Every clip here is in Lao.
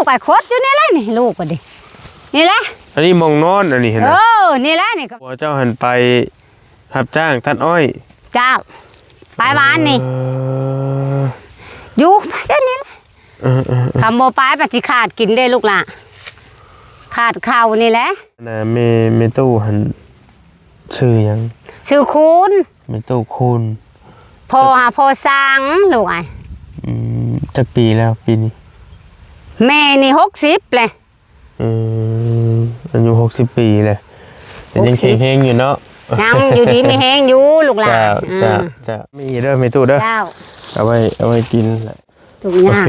ປຂຸດຢູ່ນີ້ແຫຼະນີ້ ລູກກໍດີ ນີ້ແຫຼະ ອັນນີ້ໝ່ອງນອນ ອັນນີ້ຫັ້ນນະ ເອີ ນີ້ແຫຼະນີ້ ຜົວເຈົ້າຫັ້ນໄປຮັບຈ້າງຕັດອ້ອຍ ເຈົ້າ ໄປວານນີ້ ເອີ ຢູ່ໄປຊັ້ນນີ້ແຫຼະ ເອີໆໆ ຄັນບໍ່ໄປ ປະຕິຂາດກິນເດ້ລູກຫຼ້າ ຂາດເຂົ້ານີ້ແຫຼະ ນະ ແມ່ ແມ່ຕູ້ຫັ້ນ ຊື່ຫຍັງ? ຊື່ຄູນ ແມ່ຕູ້ຄູນ ພໍ່ຫາພໍ່ຊ່າງລູກອ້າຍ ອືມ ຈັກປີແລ້ວປີນີ້? ແມ່ນີ້ຫົກສິບແຫຼະ ອືມ ອາຍຸຫົກສິບປີແຫຼະ ແຕ່ຍັງແຂງແຮງຢູ່ເນາະ ຍັງຢູ່ດີມີແຮງຢູ່ລູກຫຼ້າ ເຈົ້າ ເຈົ້າ ເຈົ້າ ມີເດີແມ່ຕູ້ເດີ ເຈົ້າ ເອົາໄວ້ ເອົາໄວ້ກິນແຫຼະ ທຸກຍາກ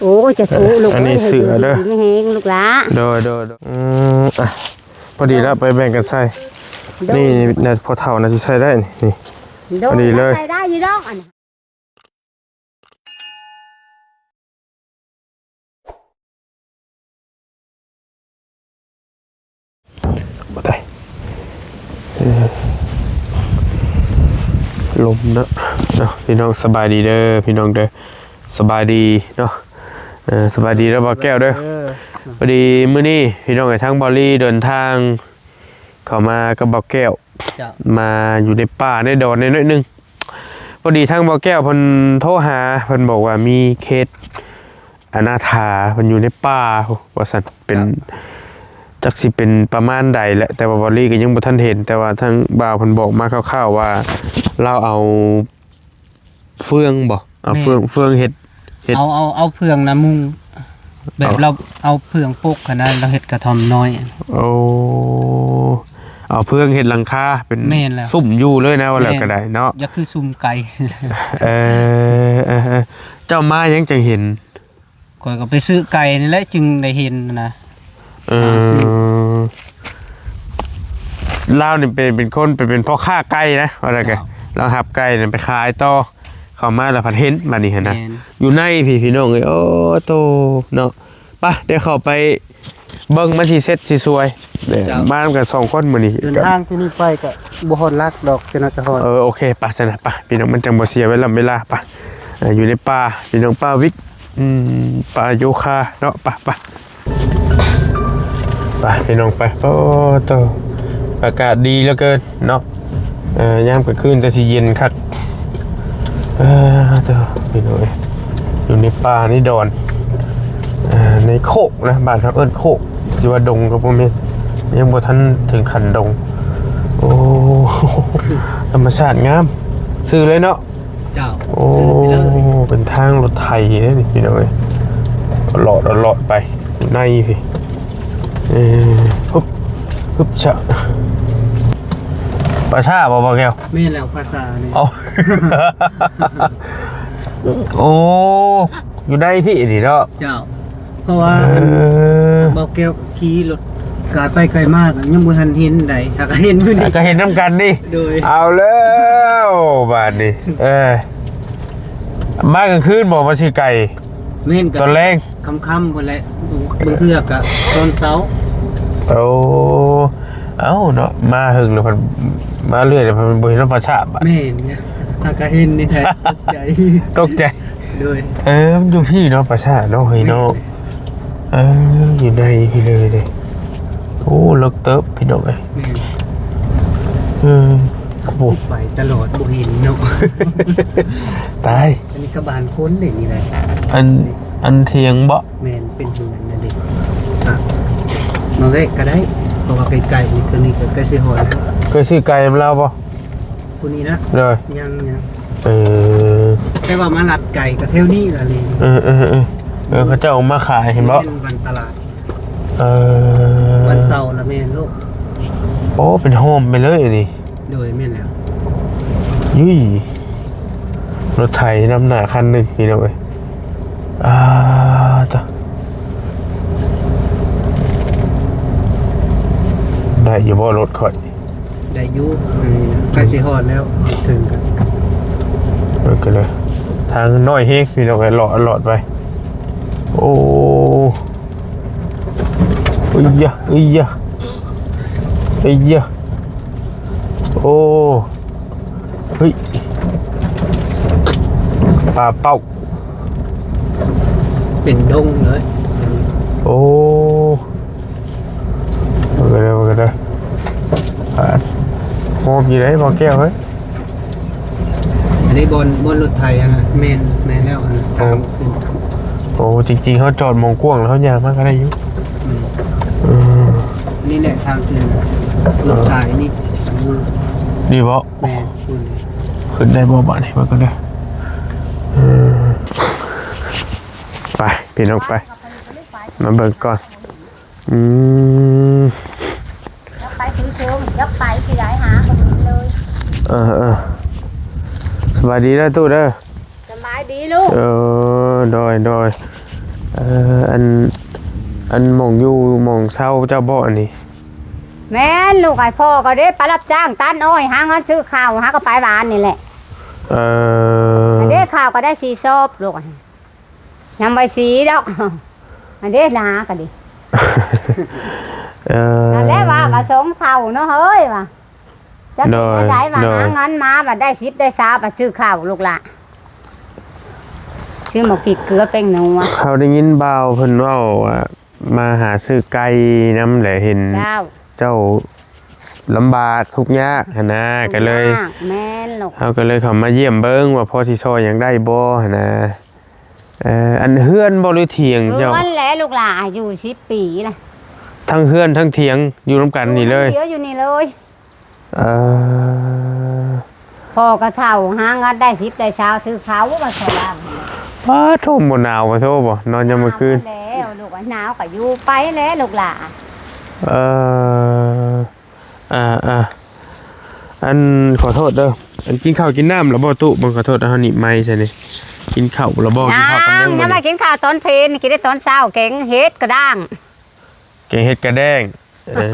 ໂອເຄ ໂອ້ ຈະທຸລູກ ອັນນີ້ເສື້ອເດີ ມີແຮງລູກຫຼ້າ ໂດຍ ໂດຍ ໂດຍ ອືມ ອ່ະ ພໍດີລະ ໄປແບ່ງກັນໃສ່ ໂດຍ ນີ້ນະ ພໍ່ເຖົ້ານະຊິໃສ່ໄດ້ນີ້ ນີ້ ໂດຍ ພໍດີເລີຍ ໃສ່ໄດ້ຢູ່ດອກ ອັນ ບໍ່ໄດ້ ເອີ ລົມເນາະ ເນາະ ພີ່ນ້ອງ ສະບາຍດີເດີ ພີ່ນ້ອງເດີ ສະບາຍດີເນາະ ເອີ ສະບາຍດີເດີ ບ່າວແກ້ວເດີ ເອີ ພໍດີມື້ນີ້ ພີ່ນ້ອງເອີຍ ທາງບ່າວລີເດີນທາງເຂົ້າມາກັບບ່າວແກ້ວ ເຈົ້າ ມາຢູ່ໃນປ່າໃນດອນໜ້ອຍໜຶ່ງ ພໍດີທາງບ່າວແກ້ວເພິ່ນໂທຫາ ເພິ່ນບອກວ່າມີເຂດອະນາຖາ ເພິ່ນຢູ່ໃນປ່າວ່າຊັ້ນ ເປັນ ເຈົ້າ ຈັກຊິເປັນປະມານໃດແຫຼະ ແຕ່ວ່າບ່າວລີກໍຍັງບໍ່ທັນເຫັນ ແຕ່ວ່າທາງບ່າວເພິ່ນບອກມາຄ່າວໆວ່າ ລາວເອົາເຟືອງບໍ ເອົາເຟືອງ ແມ່ນ ເຟືອງເຮັດ ເຮັດ ເອົາ ເອົາ ເອົາເຟືອງນະມຸງ ແບບ ເອົາ ລາວເອົາເຟືອງປົກຫັ້ນນະ ລາວເຮັດກະທ່ອມນ້ອຍ ໂອ້ ເອົາເຟືອງເຮັດຫຼັງຄາເປັນ ແມ່ນແລ້ວ ຊຸມຢູ່ເລີຍນະ ວ່າແລ້ວ ແມ່ນ ກໍໄດ້ເນາະ ຢ່າຄືຊຸມໄກ່ ເອີ ເອີ ເອີ ເຈົ້າມາຫຍັງຈັ່ງເຫັນ? ຂ້ອຍກໍໄປຊື້ໄກ່ນີ້ແຫຼະ ຈຶ່ງໄດ້ເຫັນນະ ເອີ ລາວນີ້ເປັນ ເປັນຄົນ ເປັນ ເປັນພໍ່ຄ້າໄກ່ນະ ວ່າແລ້ວກໍ ເຈົ້າ ລາວຮັບໄກ່ນີ້ໄປຂາຍຕໍ່ ເຂົ້າມາແລ້ວພັດເຫັນບາດນີ້ຫັ້ນນະ ແມ່ນ ຢູ່ໃນພີ້ ພີ່ນ້ອງເອີຍ ໂອ້ໂຕເນາະ ໄປ ດຽວເຂົ້າໄປເບິ່ງມັນຊິເສັດຊິສວຍ ເຈົ້າ ມານຳກັນສອງຄົນມື້ນີ້ ເດີນທາງທີ່ນີ້ໄປກໍບໍ່ຮອດຫຼັກດອກ ຈັ່ງໜ້ອຍກໍຮອດ ເອີ ໂອເຄ ໄປຊັ້ນນະ ໄປ ພີ່ນ້ອງ ມັນຈັ່ງບໍ່ເສຍເວລາ ເວລາ ໄປ ເອີ ຢູ່ໃນປ່າ ພີ່ນ້ອງ ປ່າວິກ ອືມ ປ່າໂຍຄາເນາະ ໄປ ໄປ ໄປ ພີ່ນ້ອງ ໄປ ໂອ້ໂຕ ອາກາດດີເຫຼືອເກີນເນາະ ເອີ ຍາມກາງຄືນກໍຊິເຢັນຄັກ ເອີ ໂຕ ພີ່ນ້ອງເອີຍ ຢູ່ໃນປ່າໃນດອນ ເອີ ໃນໂຄກນະ ບ້ານເຮົາເອີ້ນໂຄກ ຊິວ່າດົງກໍບໍ່ແມ່ນ ຍັງບໍ່ທັນເຖິງຂັ້ນດົງ ໂອ້ ທຳມະຊາດງາມ ຊື່ເລີຍເນາະ ເຈົ້າ ໂອ້ ເປັນທາງລົດໄຖເດ້ນີ້ ພີ່ນ້ອງເອີຍ ເລາະ ເລາະໄປຢູ່ໃນພີ້ ເອີ ຮຶບ ຮຶບຊະ ປ່າຊ້າບໍ່ ບ່າວແກ້ວ? ແມ່ນແລ້ວ ປ່າຊ້ານີ້ ເອົາ ໂອ້ ຢູ່ໃນພີ້ນີ້ເນາະ ເຈົ້າ. ເພາະວ່າ ເອີ ອັນບ່າວແກ້ວຂີ່ລົດກາຍໄປກາຍມາກໍຍັງບໍ່ທັນເຫັນໃດ ຫາກະເຫັນມື້ນີ້ ກໍເຫັນນຳກັນນີ້ ໂດຍ ເອົາແລ້ວບາດນີ້ ເອີ ມາກາງຄືນບໍ່ ມາຊື້ໄກ່? ແມ່ນ ຕອນແລງ ຄ່ຳໆ ພຸ້ນແຫຼະ ບາງເທື່ອກໍຕອນເຊົ້າ ໂອ້ ເອົ້າເນາະ ມາເຫິງແລ້ວພັດ ມາເລື້ອຍແລ້ວພັດບໍ່ເຫັນນຳປ່າຊ້າບາດ ແມ່ນ ຫາກະເຫັນນີ້ແທ້ ຕົກໃຈ ຕົກໃຈ ໂດຍ ເອີ ມັນຢູ່ພີ້ເນາະ ປ່າຊ້າເນາະ ເຮີ້ຍເນາະ ແມ່ນ ເອີ ຢູ່ໃນພີ້ເລີຍເດ້ ໂອ້ ເລິກເຕີບ ພີ່ນ້ອງເອີຍ ແມ່ນ ເອີ ໂອ້ ໄປຕະຫຼອດບໍ່ເຫັນເນາະ ຕາຍ ອັນນີ້ກໍບ້ານຄົນເດ້ນີ້ນະ ອັນ ອັນຖຽງເບາະ ແມ່ນ ເປັນເຮືອນນັ້ນເດ້ ອ່ະ ມາແວະກໍໄດ້ ເພາະວ່າໃກ້ໆ ນີ້ ຕົວນີ້ກໍໃກ້ຊິຮອດແລ້ວ ເຄີຍຊື້ໄກ່ນຳລາວບໍ່? ຜູ້ນີ້ນະ ໂດຍ ຍັງ ຍັງ ເອີ ແຕ່ວ່າມາລັດໄກ່ກໍແຖວນີ້ລະເລີຍ ເອີໆໆ ເອີ ເຂົາເຈົ້າເອົາມາຂາຍເຫັນບໍ່? ແມ່ນວັນຕະຫຼາດ ເອີ ວັນເສົາລະແມ່ນໂລດ ໂອ້ ເປັນຮ່ອມໄປເລີຍນີ້ ໂດຍ ແມ່ນແລ້ວ ຢຸ້ຍ ລົດໄຖນຳໜ້າຄັນໜຶ່ງ ພີ່ນ້ອງເອີຍ ອ່າ ຕະ ໄດ້ຢູ່ບໍ່ລົດຂ້ອຍ? ໄດ້ຢູ່ ໃກ້ຊິຮອດແລ້ວ ເຖິງກັນ ເອີ ກໍເລີຍ ທາງນ້ອຍແຮງ ພີ່ນ້ອງເອີຍ ເລາະ ເລາະໄປ ໂອ້ ເອີຍ ເອີຍ ເອີຍ ໂອ້ ເຮີ້ຍ ປາເປົ້າ ເປັນດົງເລີຍ ເປັນ ໂອ້ ເບິ່ງເດີ ເບິ່ງເດີ ໂຮມຢູ່ເດ້ ບໍ່ແກ້ວເອີຍ. ອັນນີ້ບ່ອນ ບ່ອນລົດໄຖຫັ້ນນະ. ແມ່ນ ແມ່ນແລ້ວ ອັນນັ້ນ ໂອ້ ທາງຂຶ້ນ. ໂອ້ ຈິງໆ ເຮົາຈອດໝ່ອງກວ້າງແລ້ວເຮົາຍ່າງມາກໍໄດ້ຢູ່. ອືມ ເອີ ນີ້ແຫຼະທາງຂຶ້ນ ລົດສາຍນີ້. ນີ້ບໍ່? ແມ່ນ ຂຶ້ນໄດ້ບໍ່ບາດນີ້? ເບິ່ງກ່ອນເດີ. ເອີ ໄປ ພີ່ນ້ອງ ໄປ ມາເບິ່ງກ່ອນ. ອືມ ຢ່າໄປຖືເທິງ ຢ່າໄປຊິໄດ້ຫາກໍບໍ່ເຫັນເລີຍ. ເອີໆ ສະບາຍດີເດີຕູ້ເດີ. ສະບາຍດີລູກ. ເອີ ໂດຍໆ ເອີ ອັນ ອັນໝ່ອງຢູ່ໝ່ອງເຊົາເຈົ້າບໍ່ອັນນີ້? ແມ່ນລູກ. ອ້າຍພໍ່ກໍເດ້ໄປຮັບຈ້າງຕັດອ້ອຍ ຫາເງິນຊື້ເຂົ້າ ຫາກໍໄປວານນີ້ແຫຼະ. ເອີ ອັນເດ້ເຂົ້າກໍໄດ້ສີ່ຊອບລູກ. ຍັງບໍ່ສີດອກ ອັນເດ້ນາກໍດີ. ເອີ ນັ້ນແຫຼະວ່າ ວ່າສອງເທົ່າເນາະເຮີ້ຍວ່າ ຈັກເປັນແນວໃດວ່າ ໂດຍ ຫາເງິນມາບັດໄດ້ສິບໄດ້ຊາວ ບັດຊື້ເຂົ້າລູກຫຼານ ຊື້ໝາກພິກເກືອແປ້ງນົວ. ເຮົາໄດ້ຍິນບ່າວເພິ່ນເວົ້າວ່າ ມາຫາຊື້ໄກ່ນຳແຫຼະ ເຫັນ ເຈົ້າ ເຈົ້າລຳບາກທຸກຍາກຫັ້ນນະ ທຸກຍາກ ກໍເລີຍ ແມ່ນລູກ ເຮົາກໍເລີຍເຂົ້າມາຢ້ຽມເບິ່ງວ່າພໍຊິຊ່ອຍຫຍັງໄດ້ບໍ່ຫັ້ນນະ. ເອີ ອັນເຮືອນບໍ່ ຫຼືຖຽງເຈົ້າ? ເຮືອນແຫຼະລູກຫຼານ ຢູ່ສິບປີລະ ທັງເຮືອນທັງຖຽງຢູ່ນຳກັນນີ້ເລີຍ? ຢູ່ດຽວຢູ່ນີ້ເລີຍ. ເອີ ພໍ່ກໍເຖົ້າ ຫາເງິນໄດ້ສິບໄດ້ຊາວຊື້ເຂົ້າມາໃຫ້ລາວ. ປາໂທ້ ບໍ່ໜາວປາໂທ້ບໍ່ ນອນຍາມມື້ຄືນ? ໜາວແລ້ວລູກ ໜາວກໍຢູ່ໄປແຫຼະລູກຫຼານ. ເອີ ອ່າໆ ອັນ ຂໍໂທດເດີ ອັນ ກິນເຂົ້າກິນນ້ຳແລ້ວບໍ່ຕູ້? ເບິ່ງ ຂໍໂທດ ເຮົາໜີບໄມໃສ່ນີ້ ກິນເຂົ້າແລ້ວບໍ່? ກິນເຂົ້າກັນຍັງ? ຍັງບໍ່ໄດ້ກິນເຂົ້າຕອນເພນ ກິນໄດ້ຕອນເຊົ້າ ແກງເຫັດກະດ້າງ ແກງເຫັດກະແດ້ງ. ເອີ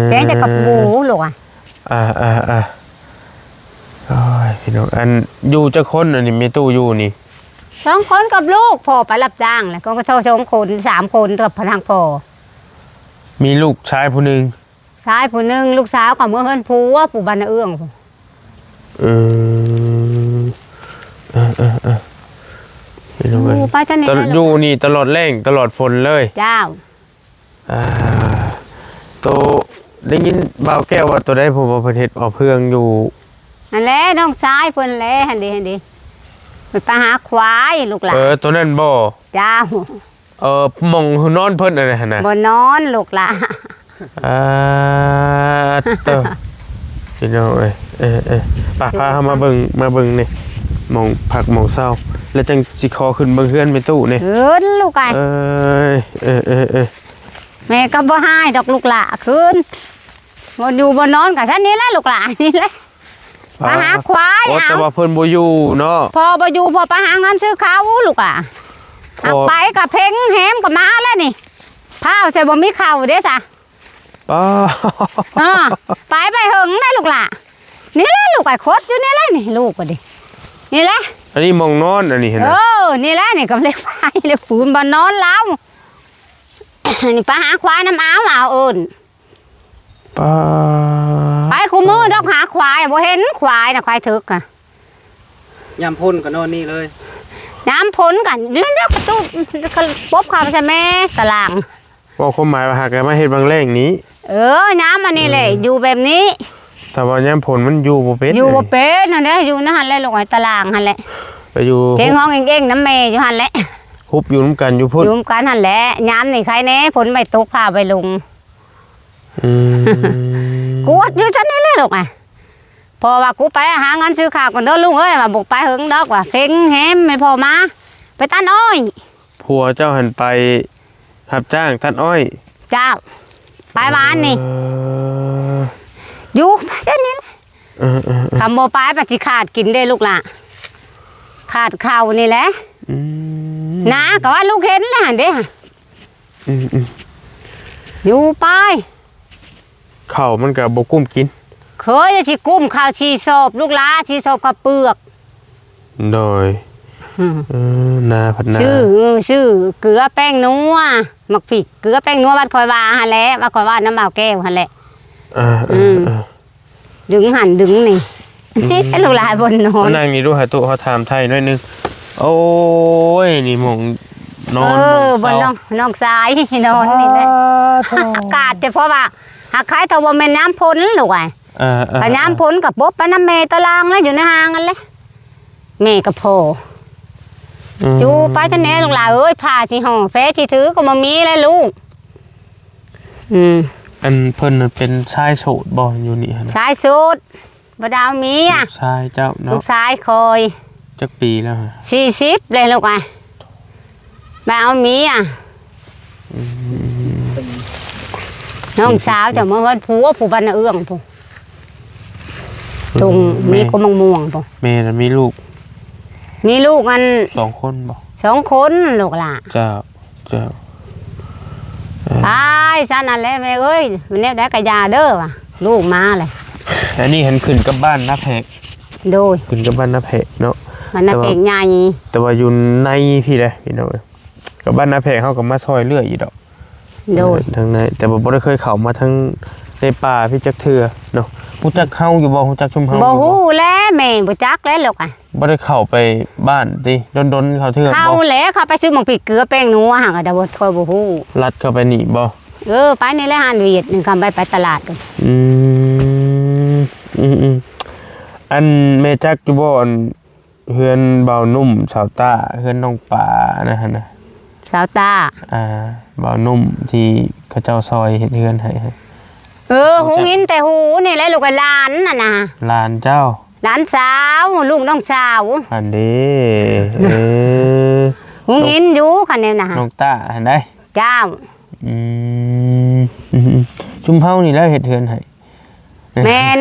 ແກງໃສ່ກັບໝູລູກອະ. ອ່າໆໆ ໂອ້ຍ ພີ່ນ້ອງ ອັນ ຢູ່ຈັກຄົນ ອັນນີ້ແມ່ຕູ້ຢູ່ນີ້? ສອງຄົນກັບລູກ ພໍ່ໄປຮັບຈ້າງແລ້ວ ກໍສອງຄົນ ສາມຄົນກັບທາງພໍ່. ມີລູກຊາຍຜູ້ໜຶ່ງ ຊາຍຜູ້ໜຶ່ງ ລູກສາວກໍເມືອເຮືອນຜົວ ຜູ້ບ້ານນາເອື້ອງ. ອືມ ເອີໆໆ ພີ່ນ້ອງເອີຍ ຢູ່ໄປທາງນີ້ ຕະ ແຫຼະ ຢູ່ນີ້ຕະຫຼອດແລ້ງຕະຫຼອດຝົນເລີຍ. ເຈົ້າ ອ່າ ໂຕ ໄດ້ຍິນບ່າວແກ້ວວ່າໂຕໃດ ຜູ້ວ່າເພິ່ນເຮັດເອົາເພື່ອງຢູ່ ຫັ້ນແຫຼະ ນ້ອງຊາຍເພິ່ນແຫຼະ ຫັ້ນເດ ຫັ້ນເດ ເພິ່ນໄປຫາຄວາຍລູກຫຼານ. ເອີ ໂຕນັ້ນບໍ່? ເຈົ້າ. ເອີ ໝ່ອງນອນເພິ່ນຫັ້ນນະ? ບໍ່ນອນລູກຫຼານ. ອ່າ ເຕີ ພີ່ນ້ອງເອີຍ ເອີໆ ໄປ ພາເຮົາມາເບິ່ງ ມາເບິ່ງນີ້ ໝ່ອງພັກໝ່ອງເຊົາ ແລ້ວຈັ່ງຊິຂໍຂຶ້ນເບິ່ງເຮືອນແມ່ຕູ້ນີ້. ເອີ ລູກເອີຍ ເອີຍ ເອີໆໆ ແມ່ກໍບໍ່ຮ້າຍດອກລູກຫຼານ ຄືນ ບໍ່ຢູ່ບໍ່ນອນກໍຊັ້ນນີ້ແຫຼະລູກຫຼານ ນີ້ແຫຼະ ມາຫາຄວາຍ. ໂອ້ ເອົາ ແຕ່ວ່າເພິ່ນບໍ່ຢູ່ເນາະ ພໍ່ບໍ່ຢູ່ ພໍ່ໄປຫາເງິນຊື້ເຂົ້າລູກຫຼານ. ເອົາ ໄປກໍເພັງແຮມກໍມາແລ້ວນີ້ ພ້າວໃສ່ບໍ່ມີເຂົ້າເດ້ຊະ. ປ້າ ເອີ ໄປ ໄປເຫິງໄດ໋ລູກຫຼານ. ນີ້ແຫຼະລູກ ໄປຄົດຢູ່ນີ້ແຫຼະນີ້ ລູກກໍດີ ນີ້ແຫຼະ ອັນນີ້ໝ່ອງນອນ ອັນນີ້ຫັ້ນນະ. ເອີ ນີ້ແຫຼະນີ້ ກັບເຫຼັກໄມ້ເຫຼັກປູນ ບ່ອນນອນລາວ. ນີ້ໄປຫາຄວາຍນຳອາວ ອາວເອີ້ນ. ປ້າ ໄປຄູ່ມື້ດອກຫາຄວາຍ ບໍ່ເຫັນຄວາຍນະ ຄວາຍເຖິກກະ. ຍາມຝົນກໍນອນນີ້ເລີຍ? ຍາມຝົນກໍນີ້ແຫຼະ ກະຕຸກ ກະປົບເຂົ້າໃສ່ແມ່ຕາລາງ. ເວົ້າຄວາມໝາຍວ່າຫາກະມາເຮັດບາງແລ້ງນີ້. ເອີ ຍາມອັນນີ້ແຫຼະ ອືມ ຢູ່ແບບນີ້ ຖ້າວ່າຍາມຝົນມັນຢູ່ບໍ່ເປັນ ຢູ່ບໍ່ເປັນຫັ້ນແຫຼະ ຢູ່ໃນຫັ້ນແຫຼະລູກ ຕາລາງຫັ້ນແຫຼະ ໄປຢູ່ ເຈັງຮ້ອງເອງໆນຳແມ່ຢູ່ຫັ້ນແຫຼະ ຮຸບຢູ່ນຳກັນຢູ່ພຸ້ນ ຢູ່ນຳກັນຫັ້ນແຫຼະ. ຍາມນີ້ໃຄແດ່ ຝົນໄມ່ຕົກ ຟ້າໄມ່ລົງ. ອືມ ກວດຢູ່ຊັ້ນນີ້ແຫຼະລູກອະ. ພໍ່ວ່າ ກູໄປຫາເງິນຊື້ເຂົ້າກ່ອນເດີລູກເອີຍ ວ່າບໍ່ໄປເຫິງດອກ ວ່າເພັງແຮມໃຫ້ພໍ່ມາ ໄປຕັດອ້ອຍ. ຜົວເຈົ້າຫັ້ນໄປຮັບຈ້າງຕັດອ້ອຍ? ເຈົ້າ ໄປວານນີ້. ເອີ ຢູ່ໄປຊັ້ນນີ້ແຫຼະ. ເອີໆໆ ຄັນບໍ່ໄປ ປະຕິຂາດກິນເດ້ລູກຫຼານ ຂາດເຂົ້ານີ້ແຫຼະ. ອືມ ນາກໍວ່າລູກເຫັນແລ້ວຫັ້ນເດ້. ອືມໆ ຢູ່ໄປ ເຂົ້າມັນກໍບໍ່ກຸ້ມກິນ. ເຄີຍຊິກຸ້ມເຂົ້າສີ່ສອບລູກຫຼານ ສີ່ສອບເຂົ້າເປືອກ. ໂດຍ ອືມ ເອີ ນາພັດນາ ຊື້ ຊື້ເກືອແປ້ງນົວ ໝາກພິກ ເກືອແປ້ງນົວ ວັດຂ້ອຍວ່າຫັ້ນແຫຼະ ວັດຂ້ອຍວ່ານຳບ່າວແກ້ວຫັ້ນແຫຼະ. ເອີໆໆ ດຶງຫັ້ນດຶງນີ້ ອືມ ລູກຫຼານບໍ່ນອນ. ມານັ່ງນີ້ດູຫາຕຸ ເຮົາຖາມໄຖ່ໜ້ອຍໜຶ່ງ. ໂອ້ຍ ນີ້ໝ່ອງ ນອນ ເອີ ບ່ອນນ້ອງ ນ້ອງຊາຍນອນນີ້ແຫຼະ. ອາ ໂທ້ ອາກາດ ແຕ່ເພາະວ່າຫາກໃຄ ຖ້າບໍ່ແມ່ນຍາມຝົນລູກເອີຍ. ເອີໆໆ ຄັນຍາມຝົນກໍປົບໄປນຳແມ່ຕາລາງແລ້ວ ຢູ່ໃນຫ້າງຫັ້ນແຫຼະ ແມ່ກັບພໍ່. ອືມ ຢູ່ໄປຊັ້ນແດ່ລູກຫຼາເອີຍ ຜ້າຊິຫໍ່ແພຊິຖືກໍບໍ່ມີແລ້ວລູກ. ອືມ ອັນເພິ່ນເປັນຊາຍໂສດບໍ່ ຢູ່ນີ້ຫັ້ນນະ? ຊາຍໂສດ. ບໍ່ໄດ້ເອົາເມຍ. ລູກຊາຍເຈົ້າເນາະ? ລູກຊາຍຂ້ອຍ. ຈັກປີແລ້ວ? ສີ່ສິບແລ້ວລູກອາຍ. ບໍ່ເອົາເມຍ. ອືມ ນ້ອງສາວເຈົ້າມາເຮືອນຜົວ ຜູ້ບ້ານນາເອື້ອງພຸ້ນ ຕົງ ແມ່ ນີ້ກໍມັກມ່ວງພຸ້ນ. ແມ່ນະ ມີລູກ ມີລູກອັນ ສອງຄົນບໍ່? ສອງຄົນລູກຫຼ້າ. ເຈົ້າ. ເຈົ້າ ເອີ ຕາຍຊະນັ້ນແຫຼະແມ່ເອີຍ ແນວໃດກໍຢ່າເດີວ່າ ລູກມາແຫຼະ. ອັນນີ້ຫັ້ນຂຶ້ນກັບບ້ານນາແພກ. ໂດຍ ຂຶ້ນກັບບ້ານນາແພກເນາະ ບ້ານນາແພກໃຫຍ່ ແຕ່ວ່າ ແຕ່ວ່າຢູ່ໃນພີ້ເດ້ພີ່ນ້ອງເອີຍ ກັບບ້ານນາແພກເຮົາກໍມາຊ່ອຍເລື້ອຍຢູ່ດອກ. ໂດຍ ເອີ ທາງໃນ ແຕ່ວ່າບໍ່ໄດ້ເຄີຍເຂົ້າມາທາງໃນປ່າພີ້ຈັກເທື່ອເນາະ. ຮູ້ຈັກເຮົາຢູ່ບໍ່? ຮູ້ຈັກຊຸມເຮົາຢູ່ບໍ່? ບໍ່ຮູ້ແຫຼະແມ່ ບໍ່ຈັກແຫຼະລູກອາຍ. ບໍ່ໄດ້ເຂົ້າໄປບ້ານຕິ ດົນໆ ເຂົ້າເທື່ອບໍ່? ເຂົ້າແຫຼະ ເຂົ້າໄປຊື້ໝາກພິກເກືອແປ້ງນົວຫັ້ນກໍໄດ້ ບໍ່ ຂ້ອຍບໍ່ຮູ້. ລັດເຂົ້າໄປນີ້ບໍ່? ເອີ ໄປນີ້ແຫຼະ ຮ້ານຫວຽດນີ້ ຄຳໄປ ໄປຕະຫຼາດ. ອືມ ອືມໆ ອັນແມ່ຈັກຢູ່ບໍ່ ອັນເຮືອນບ່າວໜຸ່ມ ສາວຕ້າ ເຮືອນນ້ອງປາ ອັນນັ້ນຫັ້ນນະ? ສາວຕ້າ ອ່າ ບ່າວໜຸ່ມທີ່ເຂົາເຈົ້າຊ່ອຍເຮັດເຮືອນໃຫ້. ເອີ ຮູ້ຍິນແຕ່ຫູນີ້ແຫຼະລູກ ຫຼານຫັ້ນນະ. ຫຼານເຈົ້າ? ຫຼານສາວ ລູກນ້ອງສາວຫັ້ນເດ້. ເອີ ຫູຍິນຢູ່ຄັນນີ້ນະ ນ້ອງຕ້າຫັ້ນໃດ໋. ເຈົ້າ. ອືມ ອືມໆ ຊຸມເຮົານີ້ແຫຼະເຮັດເຮືອນໃຫ້. ແມ່ນ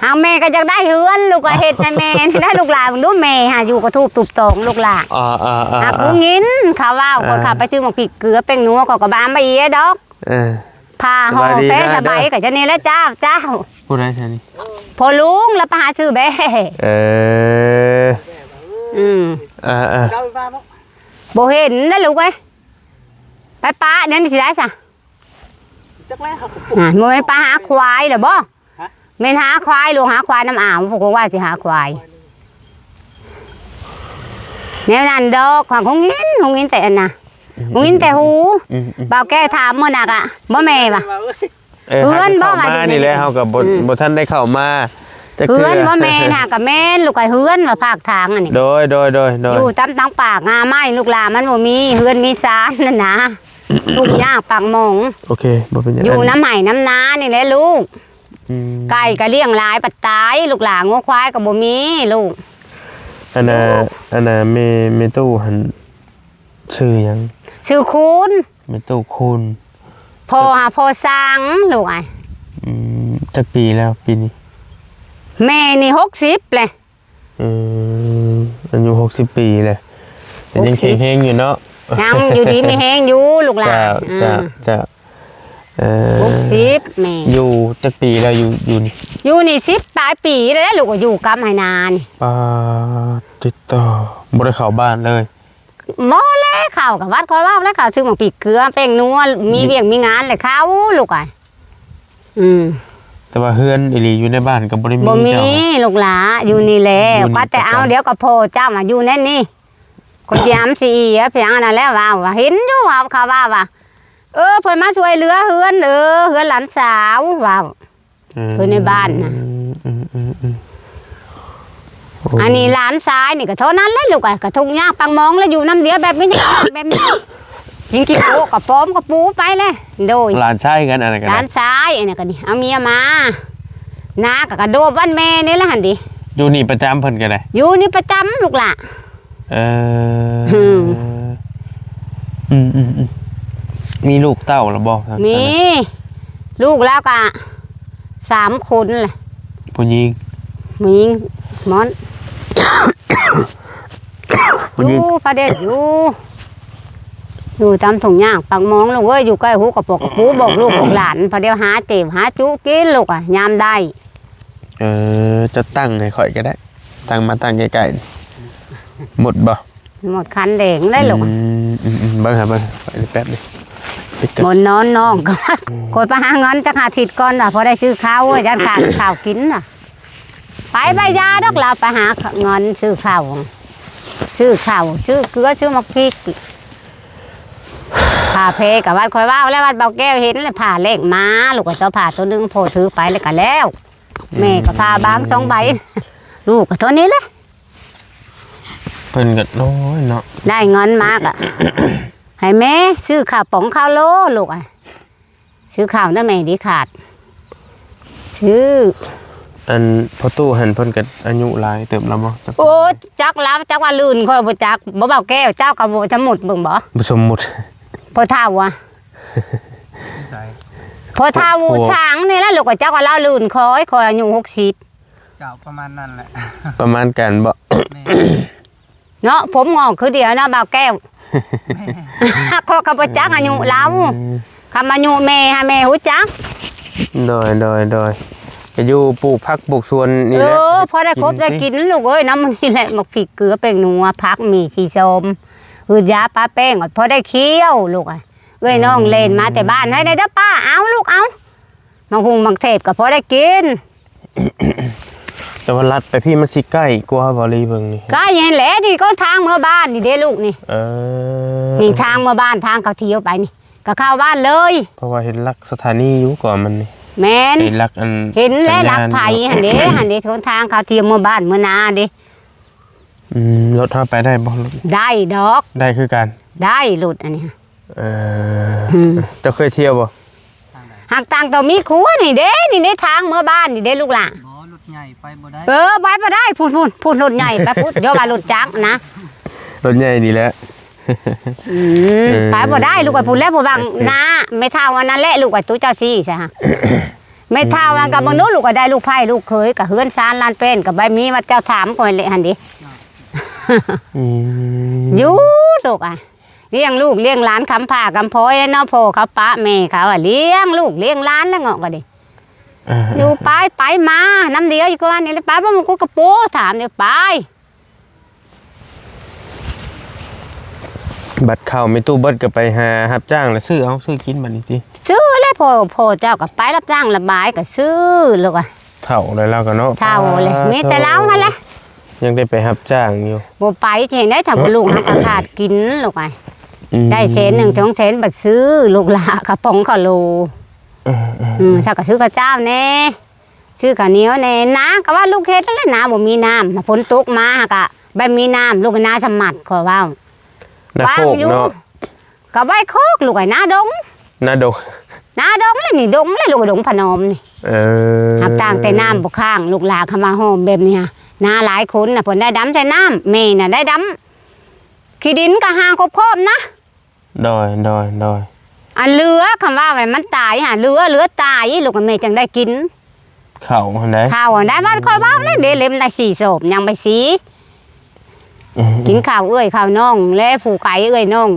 ຫາກແມ່ກໍຢາກໄດ້ເຮືອນ ລູກກໍເຮັດໃຫ້ແມ່ນີ້ໄດ້ລູກຫຼ້າ. ເບິ່ງດູແມ່ຫາຢູ່ກະທູບຕຸບຕອງລູກຫຼ້າ. ເອີໆໆໆ ຫາກຫູຍິນເຂົາເວົ້າ ເອີ ຂ້ອຍເຂົ້າໄປຊື້ໝາກພິກເກືອແປ້ງນົວ ຂ້ອຍກໍບາມບາເອດອກ. ເອີ ຜ້າຫໍ່ແພສະໄບກໍຈະນີ້ແຫຼະ. ເຈົ້າ ເຈົ້າ. ຜູ້ໃດຊະນີ້? ພໍ່ລຸງລະໄປຫາຊື້ແບ້. ເອີ ອືມ ເອີໆ ບໍ່ເຫັນນະລູກເອີຍ. ໄປປະແນວນີ້ຊິໄດ້ຊະ? ຈັກແລ້ວ ອ່າ ບໍ່ແມ່ນໄປຫາຄວາຍລະບໍ່? ຮະ? ແມ່ນຫາຄວາຍ ລວງຫາຄວາຍນຳອາວ. ພວກວ່າຊິຫາຄວາຍ ແນວນັ້ນດອກ. ຫາກຫູຍິນ ຫູຍິນແຕ່ອັນນະ ຫູຍິນແຕ່ຫູ. ອືມໆໆ ບ່າວແກ້ວຖາມມື້ນະກະ ບໍ່ແມ່ວ່າ ເອີ ເຮືອນບໍ່ວ່າ ມານີ້ແຫຼະ ເຮົາກໍບໍ່ ອືມ ບໍ່ທັນໄດ້ເຂົ້າມາຈັກເທື່ອ. ເຮືອນບໍ່ແມ່ນຫາກະແມ່ນ ລູກໄອ້ເຮືອນວ່າພາກທາງອັນນີ້. ໂດຍໆໆໆ ຢູ່ຕາມທາງປາກຫາໄມ້ ລູກຫຼ້າ ມັນບໍ່ມີເຮືອນມີຊານຫັ້ນນະ. ທຸກຍາກປາກໝອງ. ໂອເຄ ບໍ່ເປັນຫຍັງ. ຢູ່ນຳໄຮ່ນຳນານີ້ແຫຼະລູກ. ອືມ ໄກ່ກໍລ້ຽງຫຼາຍປານຕາຍ ລູກຫຼ້າ. ງົວຄວາຍກໍບໍ່ມີລູກ. ອັນນ່າ ອັນນ່າ ແມ່ ແມ່ຕູ້ຫັ້ນຊື່ຫຍັງ? ຊື່ຄູນ. ແມ່ຕູ້ຄູນ. ພໍ່ຫາພໍ່ຊ່າງລູກອ້າຍ. ອືມ ຈັກປີແລ້ວປີນີ້? ແມ່ນີ້ຫົກສິບແຫຼະ. ອືມ ອາຍຸຫົກສິບປີແຫຼະ ແຕ່ຍັງແຂງແຮງຢູ່ເນາະ. ຍັງຢູ່ດີມີແຮງຢູ່ລູກຫຼ້ານ. ເຈົ້າ ເຈົ້າ ເຈົ້າ. ເອີ ຫົກສິບແມ່. ຢູ່ຈັກປີແລ້ວ? ຢູ່ ຢູ່ນີ້ ຢູ່ນີ້ສິບປາຍປີແລ້ວລູກ. ກໍຢູ່ກຳໄຮ່ນານີ້. ປາດຕິໂຕ ບໍ່ໄດ້ເຂົ້າບ້ານເລີຍ? ບໍ່ແຫຼະ ເຂົ້າກັບວັດ ຂ້ອຍເວົ້າແລ້ວ ເຂົ້າຊື້ໝາກພິກເກືອແປ້ງນົວ ມີວຽກມີງານແຫຼະເຂົ້າລູກອ້າຍ. ອືມ ແຕ່ວ່າເຮືອນອີ່ຫຼີຢູ່ໃນບ້ານກໍບໍ່ໄດ້ມີ. ບໍ່ມີ ເຈົ້າ ລູກຫຼ້າ ຢູ່ນີ້ແຫຼະ. ຢູ່ນີ້ ວ່າແຕ່ເອົາ ເຈົ້າ ດຽວກໍພໍ່ເຈົ້າມາຢູ່ໃນນີ້ ຄົນຊິຫຳຊິອີຫຍັງອັນນັ້ນແຫຼະ. ເວົ້າວ່າເຫັນຢູ່ ເວົ້າເຂົາວ່າວ່າ ເອີ ເພິ່ນມາຊ່ວຍເຫຼືອເຮືອນ ເອີ ເຮືອນຫຼານສາວ ເວົ້າ. ເອີ ເພິ່ນໃນບ້ານນະ. ອືມໆໆໆ ໂອ້ ອັນນີ້ຫຼານຊາຍນີ້ກໍເທົ່ານັ້ນແຫຼະລູກເອີຍ ກໍທຸກຍາກປາກໝອງ ແລ້ວຢູ່ນຳດຽວແບບນີ້ ແບບນີ້ ກິນຂີ້ໂຄກະປອມກະປູໄປແຫຼະ. ໂດຍ ຫຼານຊາຍກັນ ອັນນັ້ນກໍຫຼານຊາຍ ອັນນັ້ນກໍນີ້ ເອົາເມຍມາ ນາກໍກະໂດບບ້ານແມ່ນີ້ແຫຼະຫັ້ນເດ. ຢູ່ນີ້ປະຈຳ ເພິ່ນກໍໄດ້ ຢູ່ນີ້ປະຈຳລູກຫຼ້າ. ເອີ ອືມ ອືມໆໆ ມີລູກເຕົ້າແລ້ວບໍ່? ມີ ລູກລາວກະສາມຄົນແຫຼະ. ຜູ້ຍິງ? ຜູ້ຍິງໝົດ. ຜູ້ຍິງ ຢູ່ພະເດັດຢູ່ ຢູ່ຕາມທົ່ງຍາກປາກໝອງລູກເອີຍ ຢູ່ໃກ້ຫູກະປອກກະປູ ບອກລູກບອກຫຼານ ພະດຽວຫາເຈັບຫາຈຸກິນລູກອະ ຍາມໄດ້. ເອີ ເຈົ້າຕັ້ງໃຫ້ຂ້ອຍກໍໄດ້ ຕັ້ງມາຕັ້ງໃກ້ໆ ໝົດບໍ່? ໝົດຄັນແດງໄດ້ລູກ. ອືມໆໆ ເບິ່ງຫາເບິ່ງ ແປັບນີ້ ໝົດນອນນ້ອງກໍ ອືມ ຂ້ອຍໄປຫາເງິນຈັກອາທິດກ່ອນວ່າ ພໍໄດ້ຊື້ເຂົ້າ ຢ້ານຂາດເຂົ້າກິນວ່າ ໄປ ໄປຢາດອກ ລາວໄປຫາເງິນຊື້ເຂົ້າ ຊື້ເຂົ້າ ຊື້ເກືອ ຊື້ໝາກພິກ. ຜ້າແພກະວັດ ຂ້ອຍເວົ້າແລ້ວ ວັດເບົາແກ້ວເຫັນແລ້ວ ຜ້າແລກມາ ລູກກໍເຈົ້າຜ້າໂຕໜຶ່ງ ພໍ່ຖືໄປແລ້ວກະແລ້ວ ແມ່ກໍຜ້າບາງສອງໃບ ອືມ ລູກກໍເທົ່ານີ້ແຫຼະ ເພິ່ນກໍ ໂອ້ຍເນາະ ໄດ້ເງິນມາກະ ໃຫ້ແມ່ຊື້ເຂົ້າປອງເຂົ້າໂລ ລູກອະ ຊື້ເຂົ້ານຳແມ່ດີຂາດ ຊື້ ອັນພໍ່ຕູ້ຫັ້ນເພິ່ນກໍອາຍຸຫຼາຍເຕີບແລ້ວບໍ່? ໂອ້ ຈັກລາວ ຈັກວ່າລື່ນ ຂ້ອຍບໍ່ຈັກ ບໍ່ເບົາແກ້ວ ເຈົ້າກໍບໍ່ສຳມຸດເບິ່ງບໍ່? ບໍ່ສຳມຸດ ພໍ່ເຖົ້າອະ ຢູ່ໃສ? ພໍ່ເຖົ້າ ພໍ່ ຊ່າງນີ້ແຫຼະ ລູກ ເຈົ້າກໍລາວລື່ນ ຂ້ອຍ ຂ້ອຍອາຍຸຫົກສິບ ເຈົ້າປະມານນັ້ນແຫຼະ ປະມານກັນບໍ່? ແມ່ນ ເນາະ ຜົມງອກຄືດຽວເນາະ ບ່າວແກ້ວ ແມ່ນ ຂ້ອຍກໍບໍ່ຈັກອາຍຸລາວ ອືມ ຄຳອາຍຸແມ່ຫາແມ່ຮູ້ຈັກ ໂດຍ ໂດຍ ໂດຍ ກໍຢູ່ປູກຜັກປູກສວນນີ້ແຫຼະ ເອີ ພໍໄດ້ຄົບໄດ້ກິນ ກິນຕິ ລູກເອີຍ ນຳນີ້ແຫຼະ ໝາກພິກ ເກືອ ແປ້ງນົວ ຜັກ ໝີ່ ສີຊອມ ຫືດຢາ ປາແປ້ງ ພໍໄດ້ຄ້ຽວ ລູກເອີຍ ເອື້ອຍນ້ອງ ອືມ ແລ່ນມາແຕ່ບ້ານ ໃຫ້ແດ່ເດີປ້າ ເອົາລູກ ເອົາ ໝາກຫຸ່ງໝາກເທບກໍພໍໄດ້ກິນ ແຕ່ວ່າລັດໄປພີ້ມັນຊິໃກ້ກວ່າບໍ່ລີເບິ່ງນີ້ ໃກ້ຫັ້ນແຫຼະ ນີ້ກໍທາງເມືອບ້ານນີ້ເດ້ລູກນີ້ ເອີ ນີ້ທາງເມືອບ້ານ ທາງເຂົາທ່ຽວໄປນີ້ ກໍເຂົ້າບ້ານເລີຍ ເພາະວ່າເຫັນຫຼັກສະຖານີຢູ່ກ່ອນມັນນີ້ ແມ່ນ ເຫັນຫຼັກອັນ ເຫັນແລ້ວ ສັນຍານ ຫຼັກໄຟຫັ້ນເດ້ ຫັ້ນເດ້ ຫົນທາງເຂົາທ່ຽວເມືອບ້ານເມືອນາເດ້ ອືມ ລົດເຮົາໄປໄດ້ບໍ່? ໄດ້ດອກ ໄດ້ຄືກັນ ໄດ້ລົດອັນນີ້ ເອີ ອືມ ເຈົ້າເຄີຍທ່ຽວບໍ່? ທາງໃດ? ຫາກຕ່າງຕົວມີຄົວນີ້ເດ້ ນີ້ໃນທາງເມືອບ້ານນີ້ເດ້ລູກຫຼ້າ ບໍ່ ລົດໃຫຍ່ໄປບໍ່ໄດ້ ເອີ ໄປບໍ່ໄດ້ ພຸ້ນໆ ພຸ້ນ ລົດໃຫຍ່ໄປພຸ້ນ ຢ່າວ່າລົດຈັກນະ ລົດໃຫຍ່ນີ້ແຫຼະ ອືມ ເອີ ໄປບໍ່ໄດ້ລູກ ໄປພຸ້ນແລ້ວ ຜູ້ຫວັງ ໂອເຄ ນາ ແມ່ເຖົ້າອັນນັ້ນແຫຼະລູກ ໄປຕູ້ເຈົ້າຊີ້ຊະ ແມ່ເຖົ້າອັນ ອືມ ກໍບໍ່ຮູ້ລູກ ກໍໄດ້ລູກໃພ້ລູກເຂີຍ ກໍເຮືອນຊານລານແປ້ນ ກໍໄປມີວັດເຈົ້າຖາມຂ້ອຍແຫຼະຫັ້ນເດ້ ອືມ ຢູ່ລູກອະ ລ້ຽງລູກລ້ຽງຫຼານ ຄຳພ້າຄຳພ້ອຍແຫຼະເນາະ ພໍ່ເຂົາປະແມ່ເຂົາອະ ລ້ຽງລູກລ້ຽງຫຼານແຫຼະເງາະກໍດີ ອ່າ ຢູ່ໄປ ໄປມານຳດຽວຢູ່ກ່ອນນີ້ແຫຼະ ໄປບໍ່ມັນກໍກະໂປຖາມດຽວໄປ ບັດເຂົ້າແມ່ຕູ້ເບິດກໍໄປຫາຮັບຈ້າງລະຊື້ເອົາ ຊື້ກິນບັດນີ້ຕິ ຊື້ແຫຼະ ພໍ່ ພໍ່ເຈົ້າກໍໄປຮັບຈ້າງລະບາຍກໍຊື້ລູກອະ ເຖົ້າແລ້ວລາວກໍເນາະ ເຖົ້າແລ້ວ ປາດໂທ ມີແຕ່ລາວຫັ້ນແຫຼະ ຍັງໄດ້ໄປຮັບຈ້າງຢູ່ ບໍ່ໄປຈະເຮັດໄດ້ ຖ້າບໍ່ລູກເຮົາກໍຂາດກິນລູກອາຍ ອືມ ໄດ້ແສນໜຶ່ງສອງແສນ ບັດຊື້ລູກຫຼ້າເຂົ້າປອງເຂົ້າໂລ ເອີໆໆ ອືມ ເຈົ້າກໍຊື້ເຂົ້າເຈົ້າແດ່ ຊື້ເຂົ້າໜຽວແດ່ ນາກໍວ່າລູກເຮັດນັ້ນແຫຼະ ນາບໍ່ມີນ້ຳ ຝົນຕົກມາຫາກະບໍ່ມີນ້ຳ ລູກນາສະໝັດ ຂໍເວົ້າ ນາໂຄກເນາະ ວ່າງຢູ່ ກໍໄວ້ໂຄກລູກເອີຍ ນາດົງ ນາດົງ ນາດົງແຫຼະນີ້ ດົງແຫຼະລູກ ດົງພະນອມນີ້ ເອີ ຫາກຕ່າງແຕ່ນ້ຳບໍ່ຄ້າງ ລູກຫຼ້າເຂົ້າມາຫ້ອມແບບນີ້ຫາ ນາຫຼາຍຄົນນະ ເພິ່ນໄດ້ດຳແຕ່ນ້ຳ ແມ່ນະໄດ້ດຳ ຂີ້ດິນກໍຫາຄອບໆນະ ໂດຍ ໂດຍ ໂດຍ ອັນເຫຼືອ ຄຳວ່າມັນຕາຍຫາເຫຼືອ ເຫຼືອຕາຍ ລູກແມ່ຈັ່ງໄດ້ກິນ ເຂົ້າຫັ້ນໃດ ເຂົ້າຫັ້ນໃດ ບ້ານຂ້ອຍເວົ້າແລ້ວເດ້ ເຫຼັ້ມໄດ້ສີ່ສອບ ຍັງໄປສີ່ ອືມ ກິນເຂົ້າເອື້ອຍເຂົ້ານ້ອງ ແລຜູ້ໄກເອື້ອຍນ້ອງ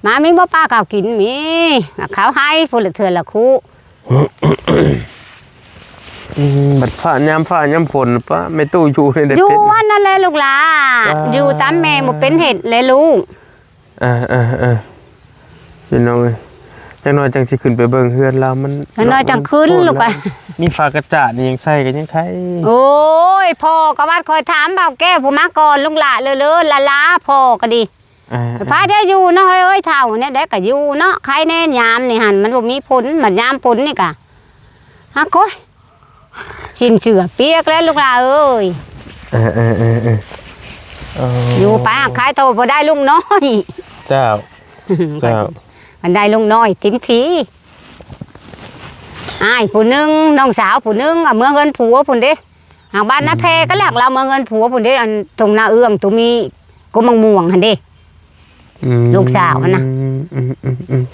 ມາມີບໍ່ປ້າເຂົ້າກິນ ມີເຂົ້າໃຫ້ຜູ້ລະເທື່ອລະຄູ່ ອືມ ບັດຟ້າຍາມຟ້າຍາມຝົນ ປ້າແມ່ຕູ້ຢູ່ໃນ ຢູ່ອັນນັ້ນແຫຼະລູກຫຼ້າ ອ່າ ຢູ່ຕາມແມ່ບໍ່ເປັນເຮັດແລະລູກ ເອີໆ ພີ່ນ້ອງເອີຍ ຈັກໜ້ອຍຈັ່ງຊິຂຶ້ນໄປເບິ່ງເຮືອນລາວ ມັນ ຈັກໜ້ອຍຈັ່ງຂຶ້ນລູກໄປ ມີຝາກະຈາດນີ້ຍັງໃສ່ກໍຍັງໄຄ ໂອ້ຍ ພໍ່ກໍວ່າ ຂ້ອຍຖາມບ່າວແກ້ວຜູ້ມາກ່ອນ ລູກຫຼ້າເລີໆ ລາໆ ພໍ່ກໍດີ ອ່າ ພາໄດ້ຢູ່ເນາະ ເອີຍ ເຖົ້າແນວໃດກໍຢູ່ເນາະ ໄຄແນ່ຍາມນີ້ຫັ້ນ ມັນບໍ່ມີຝົນ ບັດຍາມຝົນນີ້ກະ ຮັກໂອ້ຍ ຊິນເສື້ອປຽກແລ້ວລູກຫຼ້າເອີຍ ເອີໆໆໆ ເອີ ຢູ່ໄປຫາຂາຍໂຕບໍ່ໄດ້ລູກນ້ອຍ ເຈົ້າ ເຈົ້າ ຄັນໄດ້ລູກນ້ອຍເຕັມທີ່ ອ້າຍຜູ້ໜຶ່ງ ນ້ອງສາວຜູ້ໜຶ່ງ ເອົາເມືອເຮືອນຜົວພຸ້ນເດ້ ຫາງບ້ານນາແພກໍລັກລາວເມືອເຮືອນຜົວພຸ້ນເດ້ ອັນທົ່ງນາເອື້ອງ ຕົວມີກົກໝາກມ່ວງຫັ້ນເດ້ ອືມ ລູກສາວຫັ້ນນະ ອືມ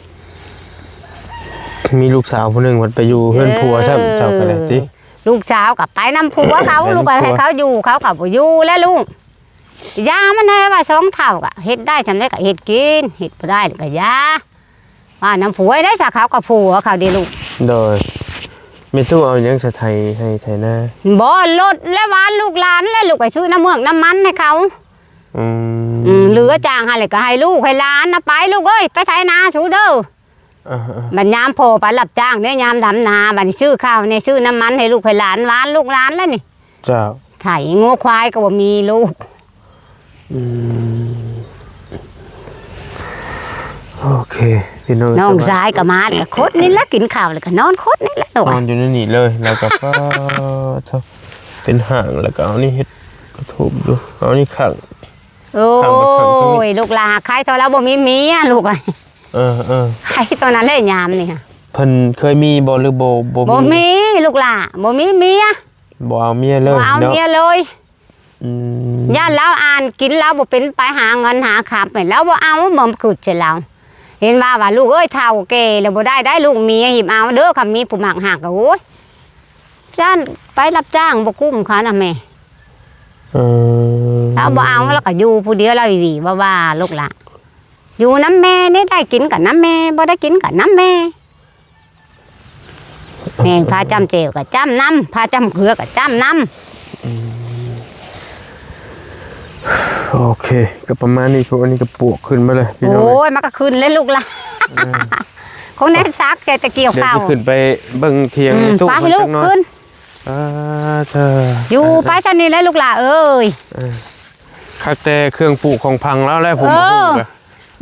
ໆໆ ມີລູກສາວຜູ້ໜຶ່ງ ເພິ່ນໄປຢູ່ເຮືອນຜົວຊ້ຳ ເອີ ເຈົ້າກໍໄດ້ຕິ ລູກສາວກໍໄປນຳຜົວເຂົາ ໄປນຳຜົວ ລູກກໍໃຫ້ເຂົາຢູ່ ເຂົາກໍບໍ່ຢູ່ແລ້ວລູກ ຢ່າມັນແດ່ວ່າສອງເຖົ້າກໍເຮັດໄດ້ສ່ຳໃດກໍເຮັດກິນ ເຮັດບໍ່ໄດ້ກໍຢ່າ ວ່ານຳຜົວໄດ້ສະ ເຂົາກໍຜົວເຂົາເດ້ລູກ ໂດຍ ແມ່ຕູ້ເອົາຫຍັງສະໄຖໄຮ່ໄຖນາ ບໍ່ ລົດແລະ ວ່າລູກຫຼານແລະ ລູກໄປຊື້ນ້ຳເມືອກນ້ຳມັນໃຫ້ເຂົາ ອືມ ອືມ ເຫຼືອຈ້າງຫັ້ນແຫຼະກໍໃຫ້ລູກໃຫ້ຫຼານນະ ໄປລູກເອີຍ ໄປໄຖນາສູເດີ ເອີໆ ບັດຍາມພໍ່ໄປຮັບຈ້າງເດ້ ຍາມດຳນາ ບັດນີ້ຊື້ເຂົ້າແດ່ ຊື້ນ້ຳມັນໃຫ້ລູກໃຫ້ຫຼານ ຫວ່ານລູກຫຼານແລ້ວນີ້ ເຈົ້າ ໄຖງົວຄວາຍກໍບໍ່ມີລູກ ອືມ ໂອເຄ ພີ່ນ້ອງ ນ້ອງຊາຍກໍມາ ກໍຄົດນີ້ແຫຼະ ກິນເຂົ້າແລ້ວກໍນອນຄົດນີ້ແຫຼະ ນອນຢູ່ໃນນີ້ເລີຍ ແລ້ວກໍ ປາດໂທ້ ເປັນຫ້າງ ແລ້ວກໍເອົານີ້ເຮັດກະທົບຢູ່ ເອົານີ້ຂັງ ໂອ້ຍ ຂັງໄວ້ ຂັງໄວ້ ລູກຫຼານ ໃຄຕົວລາວບໍ່ມີເມຍລູກເອີຍ ເອີໆ ໃຄຕົວນັ້ນແຫຼະຍາມນີ້ ເພິ່ນເຄີຍມີບໍ່ ຫຼືບໍ່ ບໍ່ ບໍ່ມີ ບໍ່ມີລູກຫຼານ ບໍ່ມີເມຍ ບໍ່ເອົາເມຍເລີຍ ບໍ່ເອົາເນາະ ເມຍເລີຍ. ອືມ ຢ້ານລາວອ່ານກິນ ລາວບໍ່ເປັນ ໄປຫາເງິນຫາຄຳ ລາວບໍ່ເອົາ ບໍ່ຄຶດໃສ່ລາວ ເຫັນວ່າ ວ່າລູກເອີຍ ເຖົ້າແກ່ແລ້ວບໍ່ໄດ້ໄດ໋ ລູກເມຍຫິບເອົາເດີ ຄັນມີຜູ້ມັກຮັກກໍ ໂອ້ຍ ຢ້ານໄປຮັບຈ້າງບໍ່ກຸ້ມເຂົານະແມ່ ເອີ ລາວບໍ່ເອົາ ລາວກໍຢູ່ຜູ້ດຽວ ລາວຫວີໆ ວ່າໆ ລູກຫຼານ ຢູ່ນຳແມ່ນີ້ ໄດ້ກິນກໍນຳແມ່ ບໍ່ໄດ້ກິນກໍນຳແມ່. ແມ່ນ ພາຈ້ຳແຈ່ວກໍຈ້ຳນຳ ພາຈ້ຳເກືອກໍຈ້ຳນຳ ອືມ ໂອເຄ ກໍປະມານນີ້ ພວກອັນນີ້ກໍປວກຂຶ້ນມາເລີຍພີ່ນ້ອງ ໂອ້ຍ ມັນກໍຂຶ້ນເລີຍລູກຫຼານ ເອີ ຄົງໄດ້ຊັກໃສ່ແຕ່ກ່ຽວເຂົ້າ ດຽວຊິຂຶ້ນໄປເບິ່ງຖຽງ ອືມ ຕູ້ ໄປລູກຂຶ້ນ ອ່າ ເທີ ຢູ່ໄປຊັ້ນນີ້ແຫຼະລູກຫຼານເອີຍ ເອີ ຄັກແຕ່ເຄື່ອງປູກຂອງພັງລາວແຫຼະ ເອີ ຜູ້ມາປູກ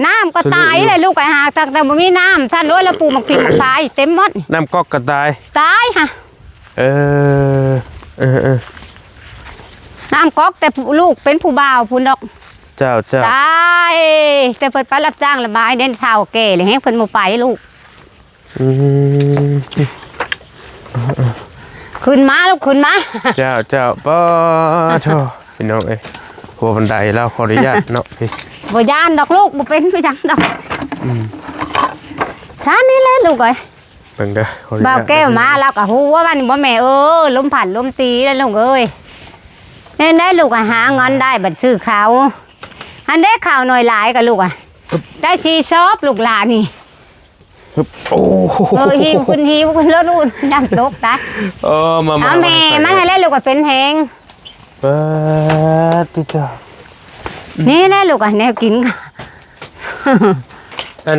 ນ້ຳກໍຕາຍແຫຼະລູກ ໄປຫາ ຕັ້ງແຕ່ບໍ່ມີນ້ຳຊັ້ນ ໂອ້ຍ ລາວປູກໝາກພິກໝາກພາຍເຕັມໝົດ ນ້ຳກອກກໍຕາຍ ຕາຍຫະ ເອີ ເອີໆ ນ້ຳກອກແຕ່ລູກເປັນຜູ້ບ່າວພຸ້ນດອກ ເຈົ້າໆ ຕາຍ ແຕ່ເພິ່ນໄປຮັບຈ້າງລະບາຍ ເດ້ເຖົ້າແກ່ແລ້ວແຮງເພິ່ນບໍ່ໄປລູກ ອືມ ຂຶ້ນມາລູກ ຂຶ້ນມາ ເຈົ້າໆ ປາໂທ້ ພີ່ນ້ອງເອີຍ ຫົວບັນໄດລາວ ຂໍອະນຸຍາດເນາະ ພີ່ ບໍ່ຢ້ານດອກລູກ ບໍ່ເປັນບໍ່ຫຍັງດອກ ອືມ ຊັ້ນນີ້ແຫຼະລູກເອີຍ ເບິ່ງເດີ ຂໍອະນຸຍາດ ບ່າວແກ້ວມາ ລາວກໍຮູ້ວ່າມັນບໍ່ແມ່ເອີ ລົມພັດລົມຕີແຫຼະລູກເອີຍ ແມ່ນໄດ໋ລູກ ຫາເງິນໄດ້ບັດຊື້ເຂົ້າ ອັນເດ້ເຂົ້າໜ່ວຍຫຼາຍກໍລູກ ໄດ້ສີ່ຊອບລູກຫຼານນີ້ ໂອ້ ເອີ ຫິ້ວຂຶ້ນ ຫິ້ວຂຶ້ນ ແລ້ວລູກຢ້ານຕົກຕາຍ ເອີ ມາ ມາ ເອົາແມ່ ມາ ມາໃຫ້ແລ້ວລູກກໍເປັນແຮງ ປາດຕິໂທ້ ນີ້ແຫຼະລູກ ອັນແນວກິນ ອັນ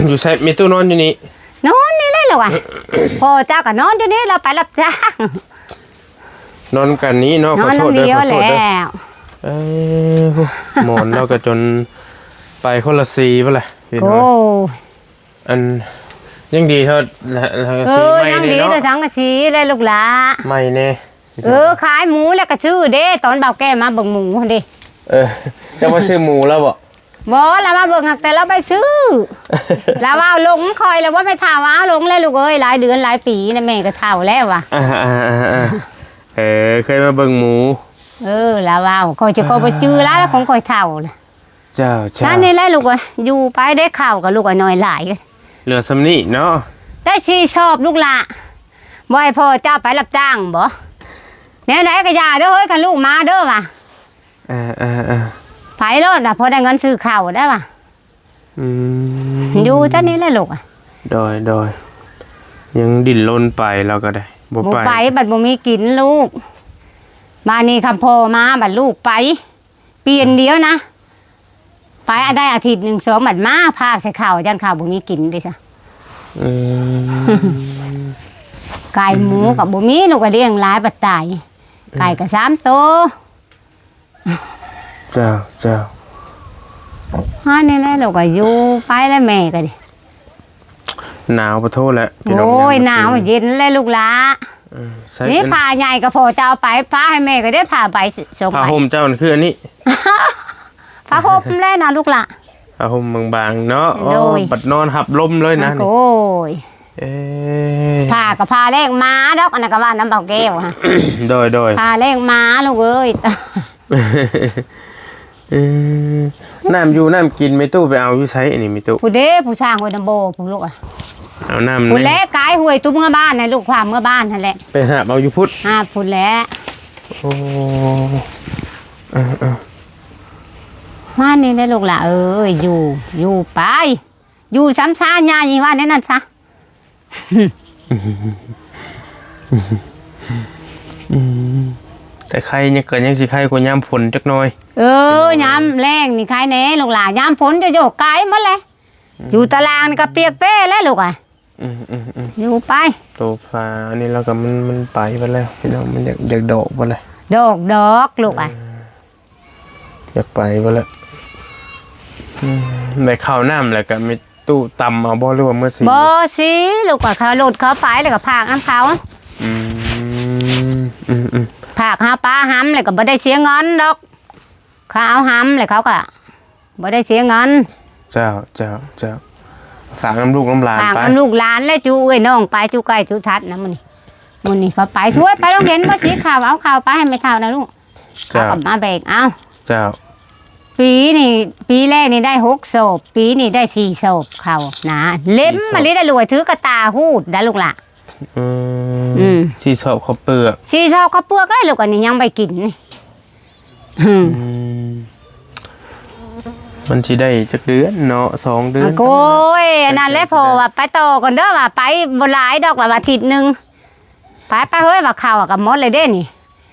ຢູ່ໃສ ແມ່ຕູ້ນອນຢູ່ນີ້ ນອນນີ້ແຫຼະລູກ ພໍ່ເຈົ້າກໍນອນຢູ່ນີ້ ລາວໄປຮັບຈ້າງ ນອນນຳກັນນີ້ເນາະ ນອນນຳດຽວແຫຼະ ຂໍໂທດເດີ ຂໍໂທດເດີ ເອີ ໝອນລາວກໍຈົນໄປຄົນລະສີພຸ້ນແຫຼະ ພີ່ນ້ອງ ໂອ້ຍ ອັນ ຍັງດີເທົ່າ ເອີ ຍັງດີແຕ່ສັງກະສີແຫຼະລູກຫຼານ ໃໝ່ແດ່ ເອີ ຂາຍໝູແລ້ວກໍຊື້ເດ້ ຕອນບ່າວແກ້ວມາເບິ່ງໝູຫັ້ນເດ້ ເອີ ເຈົ້າມາຊື້ໝູແລ້ວບໍ່? ບໍ່ ລາວມາເບິ່ງ ຫາກແຕ່ລາວໄປຊື້ ລາວວ່າຫຼົງຂ້ອຍແລ້ວ ບໍ່ແມ່ນຖ້າວ່າຫຼົງແລ້ວລູກເອີຍ ຫຼາຍເດືອນຫຼາຍປີນະ ແມ່ກໍເຖົ້າແລ້ວວ່າ ອ່າໆໆ ເອີ ເຄີຍມາເບິ່ງໝູ ເອີ ລາວເວົ້າ ຂ້ອຍຈະ ຂ້ອຍບໍ່ຈື່ລາວ ຂອງຂ້ອຍເຖົ້າລະ ເຈົ້າໆ ນັ້ນນີ້ແຫຼະລູກເອີຍ ຢູ່ໄປໄດ້ເຂົ້າກັບລູກນ້ອຍຫຼາຍ ເຫຼືອສ່ຳນີ້ເນາະ ໄດ້ສີ່ຊອບລູກຫຼານ ບໍ່ໃຫ້ພໍ່ເຈົ້າໄປຮັບຈ້າງບໍ? ແນວໃດກໍຢ່າເດີເຮີ້ຍ ຄັນລູກມາເດີວ່າ ເອີໆໆ ໄປໂລດນະ ພໍໄດ້ເງິນຊື້ເຂົ້າໄດ້ວ່າ ອືມ ຢູ່ຈັ່ງນີ້ແຫຼະລູກ ໂດຍໆ ຍັງດີ້ນລົນໄປລາວກໍໄດ້ ບໍ່ໄປ ບໍ່ໄປບັດບໍ່ມີກິນລູກ ບາດນີ້ຄັນພໍ່ມາບັດລູກໄປ ປ່ຽນດຽວນະ ໄປໄດ້ອາທິດໜຶ່ງສອງ ບັດມາພາໃສ່ເຂົ້າ ຢ້ານເຂົ້າບໍ່ມີກິນເດ້ຊະ ອືມ ໄກ່ໝູກໍບໍ່ມີ ລູກກໍລ້ຽງຫຼາຍປານໃດ ອືມ ໄກ່ກໍສາມໂຕ ເຈົ້າ ເຈົ້າ ອັນນີ້ແຫຼະ ລູກກໍຢູ່ໄປແລ້ວ ແມ່ກໍດີ ໜາວປະໂທແຫຼະ ພີ່ນ້ອງ ໂອ້ຍ ຍາມມື້ຄືນ ໜາວເຢັນແຫຼະລູກຫຼາ ເອີ ໃສ່ ນີ້ຜ້າໃຫຍ່ກໍພໍຈະເອົາໄປ ຜ້າໃຫ້ແມ່ກໍໄດ້ຜ້າໃບສອງໃບ ຜ້າຫົ່ມເຈົ້ານັ້ນຄືອັນນີ້ ຜ້າຫົ່ມແຫຼະນະລູກຫຼາ ຜ້າຫົ່ມບາງໆເນາະ ໂດຍ ໂອ້ ບັດນອນຮັບລົມເລີຍນະ ໂອ້ຍ ເອີ ຜ້າກໍຜ້າແລກໝາດອກ ອັນນັ້ນກໍວ່ານຳບ່າວແກ້ວຫະ ໂດຍໆ ຜ້າແລກໝາລູກເອີຍ ເອີ ນ້ຳຢູ່ນ້ຳກິນແມ່ຕູ້ໄປເອົາຢູ່ໃສອັນນີ້ແມ່ຕູ້? ຜູ້ເດ້ ຜູ້ສ້າງໄວ້ນຳບໍ່ ຜູ້ລູກອະ ເອົານ້ຳ ຜູ້ແລກາຍຫ້ວຍຕູ້ເມືອບ້ານໃຫ້ລູກ ຄວາມເມືອບ້ານຫັ້ນແຫຼະ ໄປຫາບເອົາຢູ່ພຸ້ນ ຫາບພຸ້ນແຫຼະ ໂອ້ ເອີໆ ວ່ານີ້ແຫຼະລູກຫຼາເອີຍ ຢູ່ ຢູ່ໄປ ຢູ່ຊຳຊາໃຫຍ່ ວ່າແນວນັ້ນຊະ. ອືມ ແຕ່ໄຄຍັງ ກໍຍັງຊິໄຄກວ່າຍາມຝົນຈັກໜ່ອຍ ເອີ ຍາມແລ້ງນີ້ໄຄແດ່ລູກຫຼາ ຍາມຝົນຈະໂຍກກາຍໝົດແຫຼະ ອືມ ຢູ່ຕາລ່າງນີ້ກໍປຽກເປ້ແຫຼະລູກອະ ອືມໆໆ ຢູ່ໄປ ໂຕຟາອັນນີ້ລາວກໍມັນ ມັນໄປເບິດແລ້ວພີ່ນ້ອງ ມັນຢາກ ຢາກດອກເບິດແລ້ວ ດອກ ດອກລູກອະ ເອີ ຢາກໄປເບິດແລ້ວ ອືມ ໄດ້ເຂົ້ານ້ຳແລ້ວກໍມີ ຕູ້ຕຳເອົາບໍ່ ຫຼືວ່າເມືອສີ? ບໍ່ສີລູກ ວ່າເຂົາລົດເຂົາໄປ ແລ້ວກໍພາກນຳເຂົາ. ອືມ ອືມໆ ພາກຫາປາຫຳ ແລ້ວກໍບໍ່ໄດ້ເສຍເງິນດອກ. ເຂົາເອົາຫຳ ແລ້ວເຂົາກໍບໍ່ໄດ້ເສຍເງິນ. ເຈົ້າ ເຈົ້າ ເຈົ້າ ຝາກນຳລູກນຳຫຼານໄປ ຝາກນຳລູກຫຼານ ແລະ ຈຸເອື້ອຍນ້ອງໄປ ຈຸໃກ້ຈຸທັດນະ ມື້ນີ້ ມື້ນີ້ກໍໄປ ຊ່ວຍໄປໂຮງຮຽນບໍ່ສີ ເຂົ້າ ເອົາເຂົ້າໄປໃຫ້ແມ່ເຖົ້ານະລູກ. ເຈົ້າ ເອົາກັບມາແບກເອົາ. ເຈົ້າ ປີນີ້ ປີແລກນີ້ໄດ້ຫົກສອບ ປີນີ້ໄດ້ສີ່ສອບເຂົ້ານະ ເຫຼັມມາລີໄດ້ລູກ ຖືກະຕ່າຫູດໄດ້ລູກຫຼ້າ. ອືມ ອືມ ສີ່ສອບເຂົ້າເປືອກ ສີ່ສອບເຂົ້າເປືອກໄດ້ລູກ ອັນນີ້ຍັງໄປກິນນີ້. ອືມ ອືມ ມັນຊິໄດ້ຈັກເດືອນເນາະ ສອງເດືອນ. ໂອ້ຍ ອັນນັ້ນແຫຼະ ພໍ່ວ່າໄປຕໍ່ກ່ອນເດີ ວ່າໄປບໍ່ຫຼາຍດອກ ວ່າອາທິດໜຶ່ງ ໄປ ໄປເຮີ້ຍ ວ່າເຂົ້າກໍໝົດແລ້ວເດ້ນີ້.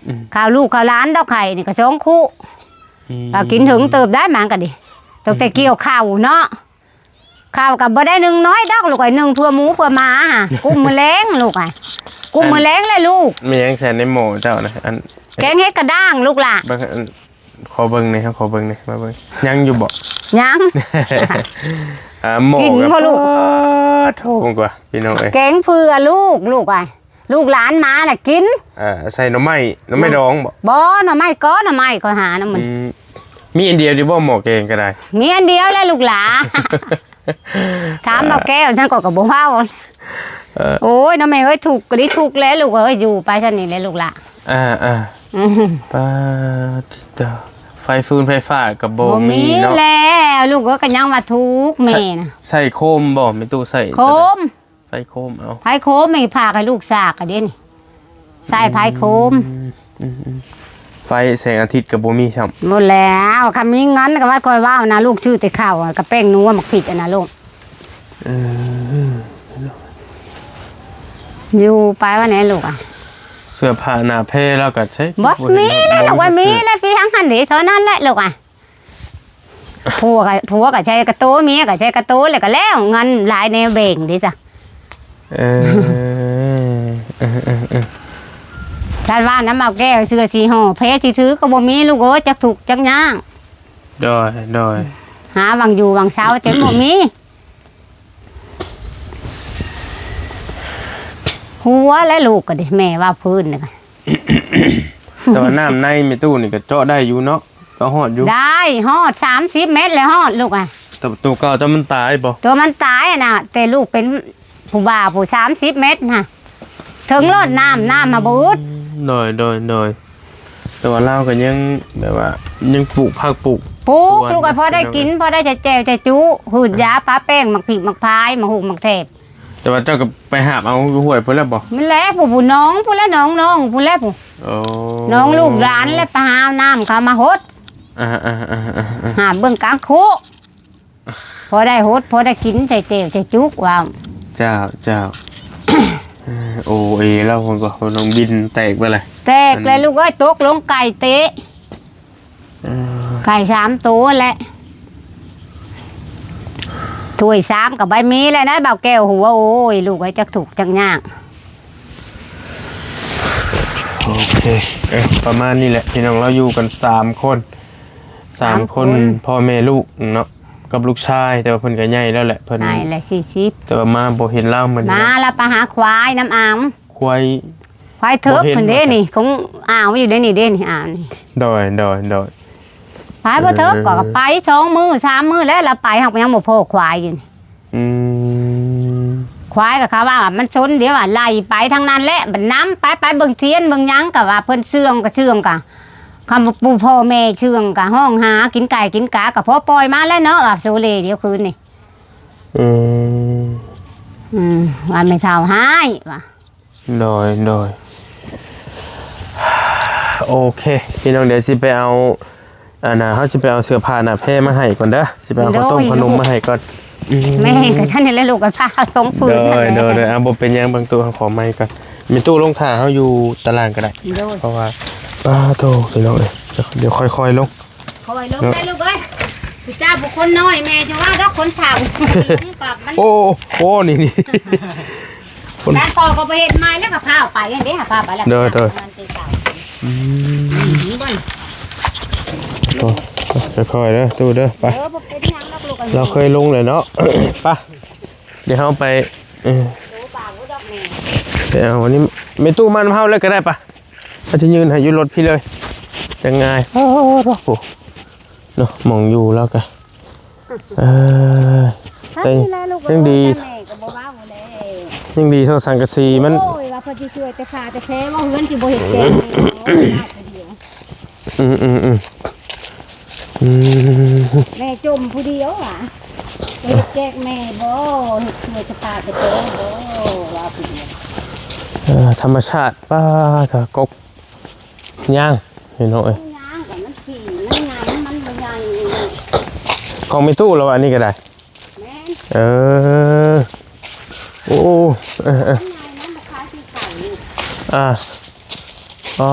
ອືມ ເຂົ້າລູກເຂົ້າຫຼານດອກ ໄຂ່ນີ້ກໍສອງຄູ່. ອືມ ກໍກິນເຖິງເຕີບໄດ້ມັນກໍດີ ຕັ້ງແຕ່ ອືມ ກ່ຽວເຂົ້າເນາະ. ເຂົ້າກໍບໍ່ໄດ້ໜຶ່ງນ້ອຍດອກລູກເອີຍ ໜຶ່ງເພື່ອໝູເພື່ອໝາຫາ ກຸ້ມມື້ແລງລູກອະ ກຸ້ມມື້ແລງແຫຼະລູກ. ແມ່ນຫຍັງໃສ່ໃນໝໍ້ເຈົ້ານະ? ອັນ ແກງເຫັດກະດ້າງລູກຫຼ້າ. ເບິ່ງ ອັນ ຂໍເບິ່ງແດ່ ຂໍເບິ່ງແດ່ ມາເບິ່ງ ຍັງຢູ່ບໍ່? ຍັງ ອ່າ ໝໍ້ ກິນບໍ່ລູກ? ໂທ້ ເບິ່ງກວ່າ ພີ່ນ້ອງເອີຍ ແກງເຜື່ອລູກ ລູກອະ. ລູກຫຼານມາລະກິນ. ເອີ ໃສ່ໜໍ່ໄມ້ ໜໍ່ໄມ້ດອງບໍ່? ບໍ່ ໜໍ່ໄມ້ກໍໜໍ່ໄມ້ ຂ້ອຍຫານຳມັນ. ອືມ ມີອັນດຽວຢູ່ບໍ່ ໝໍ້ແກງກໍໄດ້? ມີອັນດຽວແຫຼະລູກຫຼ້າ. ຖາມບໍ່ແກ້ວ ເອີ ຊັ້ນກໍ ກໍບໍ່ເວົ້າ. ເອີ ໂອ້ຍ ນ້ອງແມ່ເອີຍ ທຸກກໍລີທຸກແຫຼະລູກເອີຍ ຢູ່ໄປຊັ້ນນີ້ແຫຼະລູກຫຼ້າ. ອ່າໆ ອືມ ປາດເຕີ ໄຟຟືນໄຟຟ້າກໍບໍ່ມີເນາະ. ບໍ່ມີແລ້ວລູກເອີຍ ກໍຍັງວ່າທຸກແມ່ນະ. ໃຊ້ ໃຊ້ໂຄມບໍ່ ແມ່ຕູ້? ໃຊ້ໂຄມ ໄຟໂຄມເອົາ ໄຟໂຄມນີ້ພາກໃຫ້ລູກສາກກະເດ້ນີ້ ໃຊ້ໄຟໂຄມ. ອືມ ອືມໆ ໄຟແສງອາທິດກໍບໍ່ມີຊ້ຳ. ໝົດແລ້ວ ຄັນມີເງິນກໍວ່າຂ້ອຍເວົ້ານະ ລູກຊື້ແຕ່ເຂົ້າກັບແປ້ງນົວ ໝາກພິກອັນນະລູກ. ເອີ ຢູ່ໄປວ່າແນ່ລູກອະ. ເສື້ອຜ້າໜ້າແພລາວກໍໃຊ້ ບໍ່ມີແລ້ວລູກ ບໍ່ມີແລ້ວ ມີແລ້ວພຽງຫັ້ນເດ້ ເທົ່ານັ້ນແຫຼະລູກອະ. ຜົວກໍ ຜົວກໍໃຊ້ກະໂຕ ເມຍກໍໃຊ້ກະໂຕ ແລ້ວກໍແລ້ວ ເງິນຫຼາຍແນວແບ່ງເດ້ຊະ. ເອີ ເອີ ເອີ ເອີ ທ່ານວ່ານຳເອົາແກ້ວ ເສື້ອສີຫໍ່ ແພສີຖືກໍບໍ່ມີລູກເອີຍ ຈັກທຸກຈັກຍາກ. ໂດຍ ໂດຍ ຫາຫວ່າງຢູ່ຫວ່າງເຊົາຈົນບໍ່ມີ. ຫົວແລະລູກກໍເດ້ ແມ່ວ່າພື້ນນີ້ກໍ ແຕ່ວ່ານ້ຳໃນແມ່ຕູ້ນີ້ກໍເຈາະໄດ້ຢູ່ເນາະ? ເຈາະຮອດຢູ່ ໄດ້ຮອດສາມສິບແມັດແລ້ວຮອດລູກອະ. ແຕ່ໂຕເກົ່າເຈົ້າມັນຕາຍບໍ່? ໂຕມັນຕາຍນະ ແຕ່ລູກເປັນຜູ້ບ່າວຜູ້ສາມສິບແມັດນະ ເຖິງໂລດນ້ຳ ນ້ຳມາບໍ່ອຶດ. ໂດຍ ໂດຍ ໂດຍ ແຕ່ວ່າລາວກໍຍັງແບບວ່າຍັງປູກຜັກປູກ ປູກ ສວນ ລູກກໍພໍໄດ້ກິນ ພໍໄດ້ຈະແຈ່ວຈະຈຸ ຫືດຢາປາແປ້ງ ໝາກພິກໝາກພາຍ ໝາກຫຸກໝາກແຖບ. ແຕ່ວ່າເຈົ້າກໍໄປຫາບເອົາຢູ່ຫ້ວຍພຸ້ນແລ້ວບໍ່? ແມ່ນແຫຼະ ຜູ້ ຜູ້ໜອງພຸ້ນແຫຼະ ໜອງນ້ອງພຸ້ນແຫຼະຜູ້. ໂອ້ ໜອງລູກຫຼານແຫຼະ ໄປຫາເອົານ້ຳເຂົາມາຫົດ ອ່າໆໆໆໆ ຫາບເບື້ອງກາງຄຸ ພໍໄດ້ຫົດ ພໍໄດ້ກິນໃສ່ແຈ່ວໃສ່ຈຸກວ່າ. ເຈົ້າ ເຈົ້າ ເອີ ໂອເອ ແລ້ວເພິ່ນກໍ ເພິ່ນຕ້ອງບິນແຕກໄປແຫຼະ ແຕກແລ້ວລູກເອີຍ ຕົກລົງໄກ່ເຕະ ເອີ ໄກ່ສາມໂຕແຫຼະ ຖ້ວຍຊາມກໍບໍ່ມີແລ້ວນະ ບ່າວແກ້ວຫົວ. ໂອ້ຍ ລູກເອີຍ ຈັກທຸກຈັກຍາກ. ໂອເຄ ເອີ ປະມານນີ້ແຫຼະພີ່ນ້ອງ ລາວຢູ່ກັນສາມຄົນ ສາມຄົນ ສາມຄົນ ພໍ່ແມ່ລູກເນາະ ກັບລູກຊາຍ ແຕ່ວ່າເພິ່ນກໍໃຫຍ່ແລ້ວແຫຼະ ເພິ່ນໃຫຍ່ແລ້ວ ສີ່ສິບ ແຕ່ວ່າມາບໍ່ເຫັນລາວມື້ນີ້ ມາລະໄປຫາຄວາຍນຳອ່າວ ຄວາຍ ຄວາຍເຖິກ ບໍ່ເຫັນ ເພິ່ນເດ້ນີ້ ຂອງອ່າວຢູ່ເດ້ນີ້ ເດ້ນີ້ ອ່າວນີ້. ໂດຍ ໂດຍ ໂດຍ ໄປບໍ່ເຖິກ ເອີ ກໍໄປສອງມື້ສາມມື້ແລ້ວ ລະໄປເຮົາກໍຍັງບໍ່ພໍຄວາຍຢູ່ນີ້. ອືມ ຄວາຍກໍເຂົາວ່າມັນຊົນ ດຽວວ່າໄລ່ໄປທາງນັ້ນແຫຼະ ບັດນຳໄປ ໄປເບິ່ງທຽນເບິ່ງຫຍັງ ກໍວ່າເພິ່ນເຊື່ອງກໍເຊື່ອງ ກໍຄັນວ່າປູ່ພໍ່ແມ່ເຊື່ອງ ກໍຮ້ອງຫາກິນໄກ່ກິນກາ ກໍພໍປ່ອຍມາແລ້ວເນາະ ວ່າໂຊເລດຽວຄືນນີ້. ອືມ ອືມ ວ່າແມ່ເຖົ້າຮ້າຍວ່າ. ໂດຍ ໂດຍ ໂອເຄ ພີ່ນ້ອງ ດຽວຊິໄປເອົາ ອັນນ່າ ເຮົາຊິໄປເອົາເສື້ອຜ້າໜ້າແພມາໃຫ້ກ່ອນເດີ ຊິໄປເອົາ ໂດຍ ເຂົ້າຕົ້ມເຂົ້າໜົມມາໃຫ້ກ່ອນ. ແມ່ກໍທັນໄດ້ແລ້ວລູກ ກໍພາເອົາສອງຜືນ. ໂດຍ ໂດຍ ໂດຍ ອ່າ ບໍ່ເປັນຫຍັງ ເບິ່ງຕູ້ ເຮົາຂໍໄມ້ກ່ອນ ແມ່ຕູ້ລົງຖ້າເຮົາຢູ່ຕາລ່າງກໍໄດ້. ໂດຍ ເພາະວ່າ ອ້າໂທ້ ພີ່ນ້ອງເອີຍ ດຽວຄ່ອຍໆລົງ ຄ່ອຍລົງໄດ້ລູກເອີຍ ເຈົ້າຜູ້ຄົນນ້ອຍ ແມ່ຈະວ່າດອກຄົນເຖົ້າ ລົງກັບມັນ. ໂອ້ ໂອ້ ນີ້ ນີ້ ທ່ານພໍ່ກໍບໍ່ເຮັດໃໝ່ແລ້ວກໍພາໄປເດ້ ພາໄປແລ້ວ. ໂດຍ ໂດຍ ອືມ ອືມ ຄ່ອຍໆເດີຕູ້ເດີ ໄປ. ເອີ ບໍ່ເປັນຫຍັງດອກລູກ ລາວເຄີຍລົງແລ້ວເນາະ ໄປ ດຽວເຮົາໄປ ເອີ ໂອ້ ປາກບໍ່ດອກແມ່ ໄປເອົາອັນນີ້ ແມ່ຕູ້ມານຳເຮົາເລີຍກໍໄດ້ ໄປ ເຮົາຈະຍື່ນໃຫ້ຢູ່ລົດພີ້ເລີຍ ຈັ່ງງ່າຍ ໂອ້ໂຫ ເນາະ ໝ່ອງຢູ່ລາວກໍ ເອີ ແຕ່ຍັງດີ ແມ່ກໍບໍ່ເວົ້າແລ້ວ ຍັງດີເທົ່າສັງກະສີມັນ ໂອ້ຍ ວ່າເພິ່ນຊິຊ່ວຍແຕ່ຂ້າແຕ່ແພ ວ່າເຮືອນຊິບໍ່ເຮັດແກງ ອືມໆໆ ອືມ ແມ່ຈົ່ມຜູ້ດຽວຫວາ ເຮັດແຈກແມ່ບໍ່ ເຮັດຊ່ວຍສະພາກແຕ່ແມ່ບໍ່ ວ່າຜູ້ດຽວ ເອີ ທຳມະຊາດ ປ້າ ກະກົກຍ່າງ ພີ່ນ້ອງເອີຍ ຍ່າງກໍມັນຂີ່ ມັນຫຍັງ ມັນບໍ່ໃຫຍ່ ຂອງແມ່ຕູ້ລະວ່າ ອັນນີ້ກໍໄດ້ ແມ່ນ ເອີ ໂອ້ ເອີ ເອີ ມັນໃຫຍ່ນະ ບໍ່ຂາຍຄືເຂົານີ້ ອ່າ ອໍ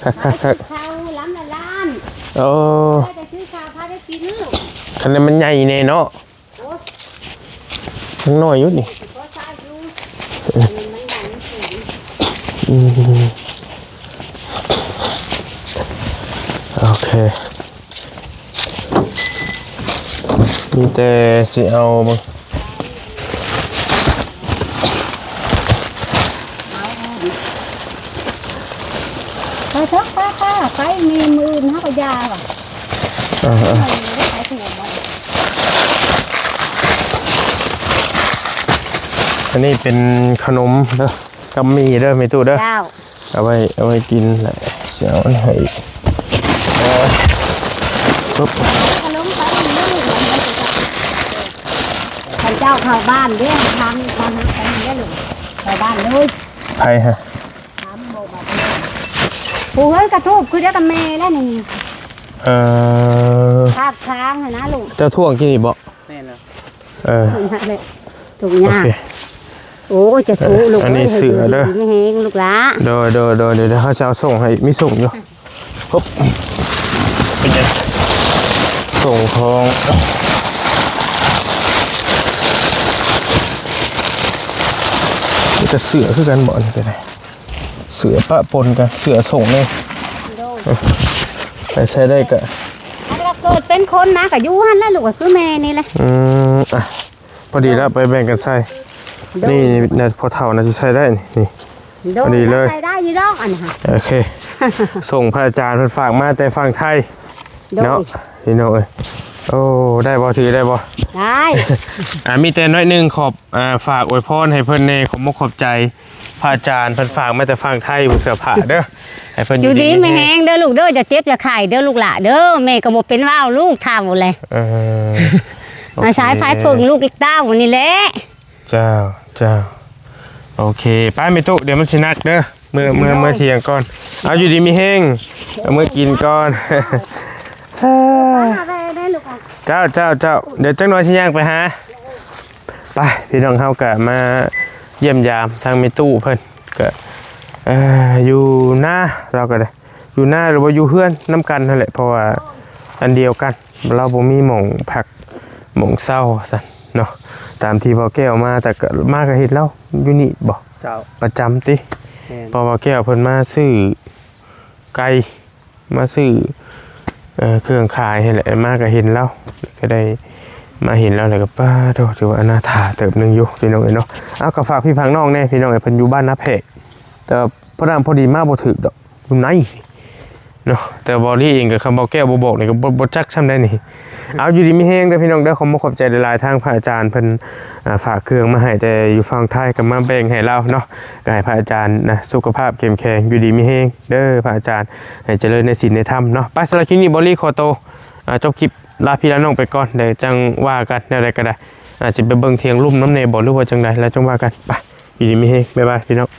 ຄັກໆໆ ເຂົາລຳລະລ້ານ ໂອ້ ໄດ້ແຕ່ຊື້ເຂົ້າພາໄດ້ກິນ ຄັນນັ້ນມັນໃຫຍ່ແນ່ເນາະ ໂອ້ຍ ຍັງນ້ອຍຢູ່ນີ້ ພໍໃຊ້ຢູ່ ມັນໃຫຍ່ມັນສູງ ອືມ ໂອເຄ ມີແຕ່ຊິເອົາ ໄປເຖາະ ໄປໆ ໄປ ມີມື້ອື່ນເຮົາກໍຢ່າວ່າ ເອີໆ ໄປເຖາະ ອັນນີ້ເປັນຂະໜົມເດີ ກັບໝີ່ເດີ ແມ່ຕູ້ເດີ ເຈົ້າ ເອົາໄວ້ ເອົາໄວ້ກິນແຫຼະ ຊິເອົາໃຫ້ອີກ ເອີ ປຶບ ຂະໜົມໄປ ຄັນເຈົ້າເຂົ້າບ້ານເດ້ ທາງ ທາງນັ້ນໄປນີ້ເດ້ລູກ ເຂົ້າບ້ານເລີຍ ໃຜຮະ ຖາມບໍ່ບາດນີ້ ຜູ້ເຮືອນກະທູບຄືດຽວກັບແມ່ແລ້ວນີ້ ເອີ ພາກທາງຫັ້ນນະລູກ ເຈົ້າທ້ວງກິນນີ້ບໍ່? ແມ່ນແລ້ວ ເອີ ທຸກຍາກ ໂອເຄ ໂອ້ຍ ຈະທຸລູກ ອັນນີ້ເສື້ອເດີ ດີມີແຮງລູກຫຼ້າ ໂດຍໆໆ ດຽວເຮົາຈະເອົາສົ່ງໃຫ້ ມີສົ່ງຢູ່ ຮຶບ ເປັນຫຍັງ ສົ່ງຂອງ ມີແຕ່ເສື້ອຄືກັນບໍ່ ອັນນີ້ກໍໄດ້ ເສື້ອປະປົນກັນ ເສື້ອສົ່ງເລີຍ ໂດຍ ເອີ ໃຜໃສ່ໄດ້ກໍ ອັນລະເກີດເປັນຄົນມາກໍຢູ່ຫັ້ນແຫຼະລູກ ກໍຄືແມ່ນີ້ແຫຼະ ອືມ ອ່ະ ພໍດີແລ້ວ ໄປແບ່ງກັນໃສ່ ໂດຍ ນີ້ນະ ພໍ່ເຖົ້ານະຊິໃສ່ໄດ້ນີ້ ນີ້ ໂດຍ ພໍດີເລີຍ ໃສ່ໄດ້ຢູ່ດອກອັນນັ້ນ ໂອເຄ ສົ່ງພະອາຈານເພິ່ນຝາກມາແຕ່ຝັ່ງໄທ ໂດຍ ເນາະ ພີ່ນ້ອງເອີຍ ໂອ້ ໄດ້ບໍ່ ຖືໄດ້ບໍ່ ໄດ້ ອ່າ ມີແຕ່ໜ້ອຍໜຶ່ງ ຂອບ ອ່າ ຝາກອວຍພອນໃຫ້ເພິ່ນແດ່ ຂອບມຸກຂອບໃຈ ພະອາຈານເພິ່ນຝາກມາແຕ່ຝັ່ງໄທ ເສື້ອຜ້າເດີ ໃຫ້ເພິ່ນຢູ່ດີມີແຮງເດີລູກເດີ ຢ່າເຈັບຢ່າໄຂ້ເດີລູກຫຼ້າເດີ ແມ່ກໍບໍ່ເປັນຫວັດລູກເຖົ້າແຫຼະ ເອີ ໂອເຄ ອາໄສໄຟເພິ່ງລູກເຕົ້ານີ້ແຫຼະ ເຈົ້າ ເຈົ້າ ໂອເຄ ໄປແມ່ຕູ້ ດຽວມັນຊິໜັກເດີ ເມືອ ເມືອ ເມືອທ່ຽງກ່ອນ ເອົາຢູ່ດີມີແຮງ ເອົາເມືອກິນກ່ອນ ເຈົ້າ ເຈົ້າ ເຈົ້າ ດຽວຈັກໜ່ອຍຊິຍ່າງໄປຫາ ໄປ ພີ່ນ້ອງ ເຮົາກໍມາຢ້ຽມຢາມທາງແມ່ຕູ້ເພິ່ນ ກໍ ເອີ ຢູ່ນາ ລາວກໍໄດ້ ຢູ່ນາ ຫຼືວ່າຢູ່ເຮືອນນຳກັນຫັ້ນແຫຼະ ເພາະວ່າອັນດຽວກັນ ລາວບໍ່ມີໝ່ອງພັກໝ່ອງເຊົາວ່າຊັ້ນເນາະ ຕາມທີ່ບ່າວແກ້ວມາ ແຕ່ກໍມາກໍເຫັນລາວຢູ່ນີ້ບໍ່ ເຈົ້າ ປະຈຳຕິ ແມ່ນ ເພາະວ່າແກ້ວເພິ່ນມາຊື້ໄກ່ ມາຊື້ ເອີ ເຄື່ອງຂາຍຫັ້ນແຫຼະ ມາກໍເຫັນລາວ ກໍໄດ້ມາເຫັນລາວ ແລ້ວກໍ ປາໂທ້ ຖືວ່າອະນາຖາເຕີບໜຶ່ງຢູ່ ພີ່ນ້ອງເອີຍເນາະ ເອົາ ກໍຝາກພີ່ຝາກນ້ອງແດ່ ພີ່ນ້ອງເອີຍ ເພິ່ນຢູ່ບ້ານນາແພກ ແຕ່ວ່າພໍດີມາບໍ່ຖືກດອກ ຢູ່ໃນເນາະ ແຕ່ບໍ່ລີເອງກໍ ຄັນບໍ່ແກ້ວບໍ່ບອກນີ້ກໍບໍ່ ບໍ່ຈັກຊ່ຳໃດນີ້ ເອົາ ຢູ່ດີມີແຮງເດີພີ່ນ້ອງເດີ ຂອບມຸກຂອບໃຈຫຼາຍໆ ທາງພະອາຈານເພິ່ນ ອ່າ ຝາກເຄື່ອງມາໃຫ້ແຕ່ຢູ່ຝັ່ງໄທ ກໍມາແບ່ງໃຫ້ລາວເນາະ ກໍໃຫ້ພະອາຈານນະ ສຸຂະພາບເຂັ້ມແຂງ ຢູ່ດີມີແຮງເດີພະອາຈານ ໃຫ້ຈະເລີນໃນສິນໃນທຳເນາະ ໄປ ສຳລັບຄລິບນີ້ ບໍ່ລີຂໍໂຕ ອ່າ ຈົບຄລິບ ລາພີ່ລານ້ອງໄປກ່ອນ ແລ້ວຈັ່ງວ່າກັນ ແນວໃດກໍໄດ້ ອາດຈະໄປເບິ່ງທຽງລຸ່ມນຳແດ່ບໍ່ ຫຼືວ່າຈັ່ງໃດ ແລ້ວຈັ່ງວ່າກັນ ໄປ ຢູ່ດີມີແຮງ ບາຍບາຍ ພີ່ນ້ອງ.